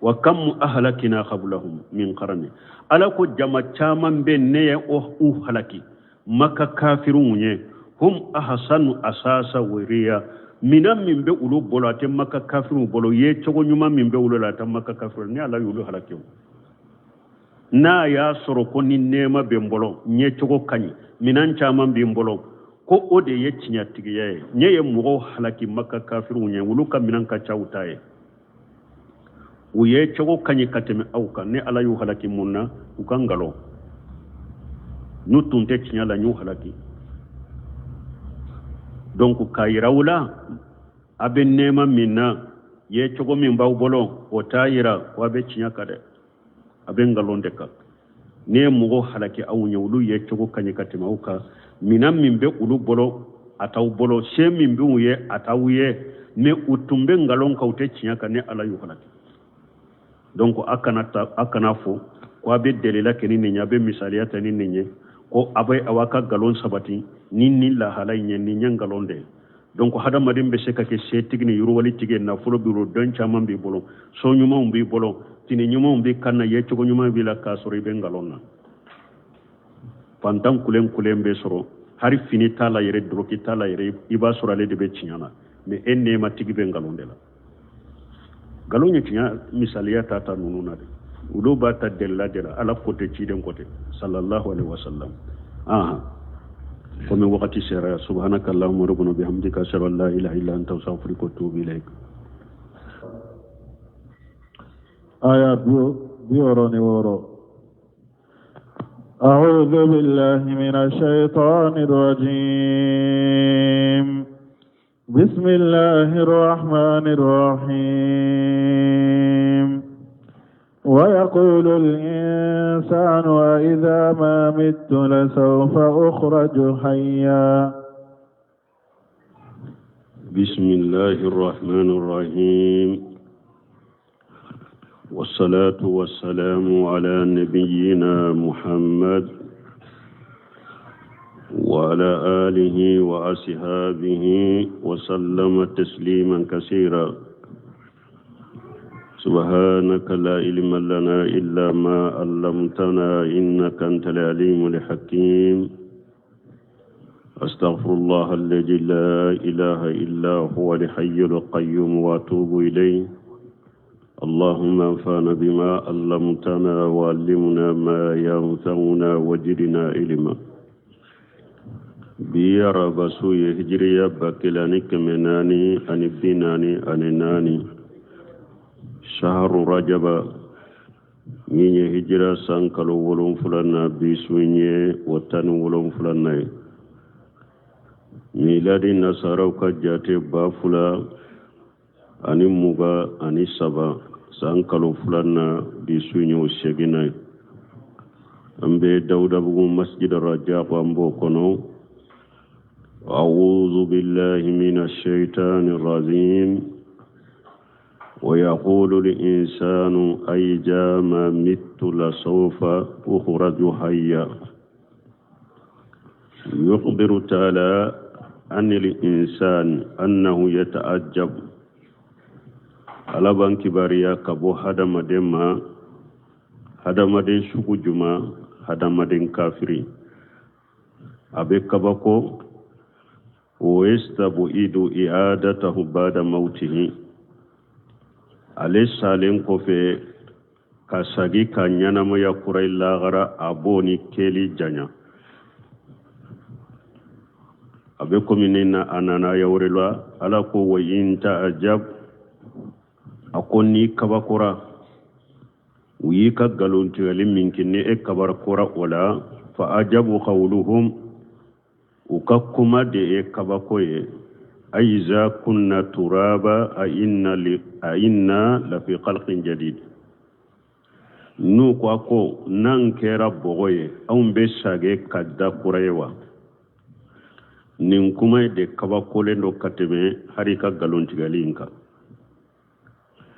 Wa kam ahlakina qablahum min qarni, Ala ko jama caman bɛ, ne ye u halaki Maka kafiruw ye, hum ahsanu asasa wa riya, minan min bɛ olu bolo a tɛ Maka kafiruw bolo, ye cogo ɲuman min bɛ olu la a tɛ Maka kafiruw. Ni Ala y'olu halaki o, n'a y'a sɔrɔ ko ni nɛɛma bɛ n bolo, n ye cogo ka ɲi, minan caman bɛ n bolo, ko o de ye tiɲɛtigiya ye, ne ye mɔgɔw halaki Maka kafiruw ye, olu ka minan ka ca u ta ye, u ye cogo ka ɲi ka tɛmɛ aw kan, ne Ala y'u halaki mun na? U ka nkalon. N'u tun tɛ tiɲɛ la, n y'u halaki. Donc k'a yira u la, a bɛ nɛɛma min na, ye cogo min b'aw bolo, o t'a yira ko a bɛ tiɲɛ kan dɛ, a bɛ nkalon de kan. Ne ye mɔgɔw halaki aw ɲɛ, olu ye cogo ka ɲi ka tɛmɛ aw kan, minan min bɛ olu bolo a t'aw bolo, se min b'u ye a t'aw ye, mais u tun bɛ nkalon kan, u tɛ tiɲɛ kan, ne Ala y'u halaki. Donc a kana ta, a kana fɔ ko a bɛ delila kɛ ni nin ye, a bɛ misaliya ta ni nin ye, ko a bɛ aw ka nkalon sabati ni nin lahala in ye, nin ye nkalon de ye. Donc hadamaden bɛ se ka kɛ setigi ni yiriwalitigi ye, nafolo b'i bolo, dɔn caman b'i bolo, so ɲumanw b'i bolo, fini ɲumanw b'i kan na, yecogo ɲuman b'i la, k'a sɔrɔ i bɛ nkalon na. Fantan kulen kulen bɛ sɔrɔ, hali fini t'a la yɛrɛ, doroki t'a la yɛrɛ, i b'a sɔrɔ ale de bɛ tiɲɛ na, mais e nɛɛmatigi bɛ nkalon de la. Nkalon ye tiɲɛ misaliya ta ta ninnu na dɛ, olu b'a ta delila de la, Ala ko tɛ, ciden ko tɛ, sallallahu alaihi wasallam. Aha, komi wagati sera, subhanaka allahumma rabbana bihamdika, ashhadu an la ilaha illa anta, astaghfiruka wa atubu ilaik. Aya 66. أعوذ بالله من الشيطان الرجيم، بسم الله الرحمن الرحيم. ويقول الإنسان أإذا ما مت لسوف أخرج حيا. بسم الله الرحمن الرحيم، والصلاة والسلام على نبينا محمد وعلى آله وأصحابه وسلم تسليما كثيرا. سبحانك لا علم لنا إلا ما علمتنا إنك أنت العليم الحكيم. أستغفر الله الذي لا إله إلا هو الحي القيوم وأتوب إليه. اللهم انفعنا بما علمتنا وعلمنا ما ينفعنا وزدنا علما. Bi araba su ye hijiriya 1444, shaharu rajaba min ye hijira san kalo 7 na, bi su ye o 17nan ye. Miladi nasaraw ka jate 2023 san kalo 2 na, bi su ye o 8nan ye. An bɛ Dawudabugu Masjid Rajab, an b'o kɔnɔ. أعوذ بالله من الشيطان الرجيم. ويقول الإنسان أئذا ما مت لسوف أخرج حيا. يخبر تعالى عن الإنسان أنه يتعجب. Ala b'an kibaruya ka bɔ hadamaden ma, hadamaden sugu juma, hadamaden kafiri, a bɛ kabako. ويستبعد إعادته بعد موته. Ale salen kɔfɛ ka sagi ka ɲɛnamaya kura ye lagara, a b'o ni kɛli janya. A bɛ komi ni na a nana aya wɛrɛ la, Ala ko: وإن تعجب, a ko n'i kabakora, u y'i ka nkalontigɛli min kɛ, ni e kabakora o la, فعجب قولهم, u ka kuma de ye kabako ye: أئذا كنا ترابا أئنا لفي خلق جديد. N'u ko a ko n'an kɛra bɔgɔ ye, anw bɛ sage ka da kura ye wa? Nin kuma de kabakolen don ka tɛmɛ hali ka nkalontigɛli in kan.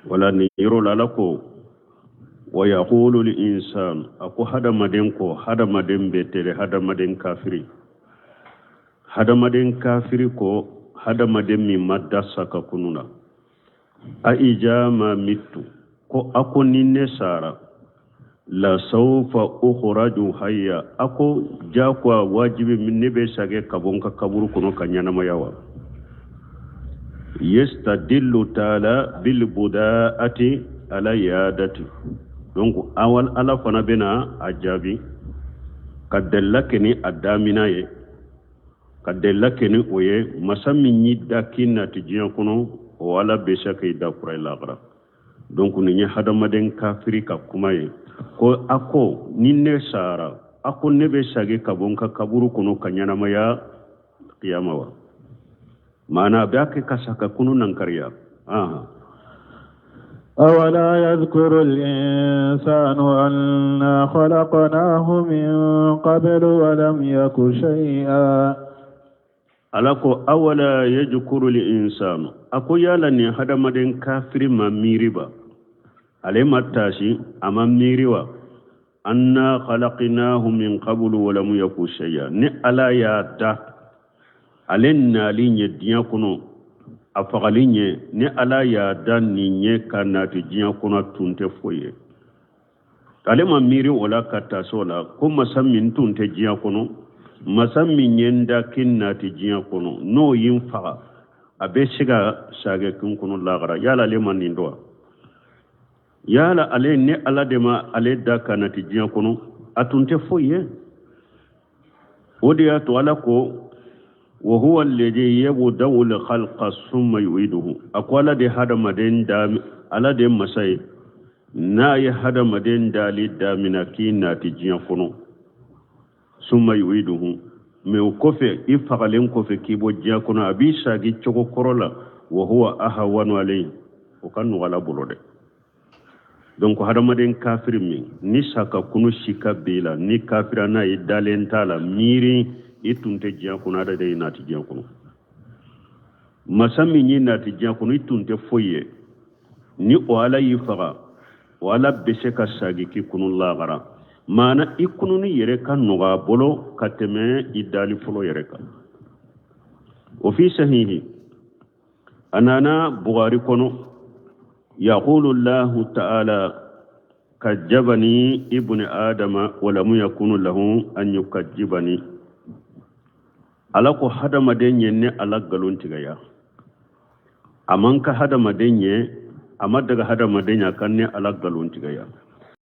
Wala nin yɔrɔ la, Ala ko: ويقول الإنسان, a ko hadamaden ko, hadamaden bɛ tɛrɛ, hadamaden kafiri, hadamaden kafiri ko, hadamaden min ma da sa ka kunu na, أئذا ما مت, ko a ko ni ne sara, لسوف أخرج حيا, a ko jagoya wajibi ne bɛ sage ka bɔ n ka kaburu kɔnɔ ka ɲɛnamaya wa? يستدل تعالى بالبداءة على الإعادة. Donc awal Ala fana bɛna a jaabi ka delila kɛ ni a damina ye, ka delila kɛ ni o ye. Masa min y'i da k'i nati diɲɛ kɔnɔ, o Ala bɛ se k'i da kura ye lagara. Donc nin ye hadamaden kafiri ka kuma ye, ko a ko ni ne sara, a ko ne bɛ sagi ka bɔ n ka kaburu kɔnɔ ka ɲɛnamaya kiyama wa? Maana a b'a kɛ ka sa ka kunu nankariya. Aha. أولا يذكر الإنسان أنا خلقناه من قبل ولم يك شيئا؟ Ala ko: أولا يذكر الإنسان, a ko yala nin hadamaden kafiri ma miiri ba? Ale ma taasi, a ma miiri wa? أنا خلقناه من قبل ولم يك شيئا. Ni Ala y'a da, ale nali ɲɛ diɲɛ kɔnɔ, a fagali ɲɛ, ni Ala y'a da nin ɲɛ ka nati diɲɛ kɔnɔ, tun tɛ foyi ye. Ale ma miiri o la ka taasi o la ko masa min tun tɛ diɲɛ kɔnɔ, masa min ye n da k'i nati diɲɛ kɔnɔ, n'o ye n faga, a bɛ se ka sagɛ kin kɔnɔ lagara? Yala ale ma nin dɔn wa? Yala ale ni Ala de ma ale da ka nati diɲɛ kɔnɔ, a tun tɛ foyi ye? O de y'a to Ala ko: وهو الذي يبدأ الخلق ثم يعيده. A ko Ala de hadamaden da, Ala de masa ye n'a ye hadamaden dali damina k'i nati diɲɛ kɔnɔ, ثم يعيده, mais o kɔfɛ, i fagalen kɔfɛ k'i bɔ diɲɛ kɔnɔ, a b'i sagi cogo kɔrɔ la. وهو أهون عليه, o ka nɔgɔ Ala bolo dɛ. Donc hadamaden kafiri min ni sa ka kunu sika b'i la, ni kafira n'a ye dalen t'a la, miiri i tun tɛ diɲɛ kɔnɔ, Ala de y'i nati diɲɛ kɔnɔ. Masa min y'i nati diɲɛ kɔnɔ, i tun tɛ foyi ye, ni o Ala y'i faga, o Ala bɛ se ka sagi k'i kunu lagara. Maana i kununi yɛrɛ ka nɔgɔ a bolo ka tɛmɛ i dali fɔlɔ yɛrɛ kan. وفي صحيح, a nana Bugari kɔnɔ: يقول الله تعالى: كذبني ابن آدم ولم يكن له أن يكذبني. Ala ko hadamaden ye ne Ala nkalon tigɛya. A man ka hadamaden ye, a ma daga hadamaden ya kan ne Ala nkalon tigɛya.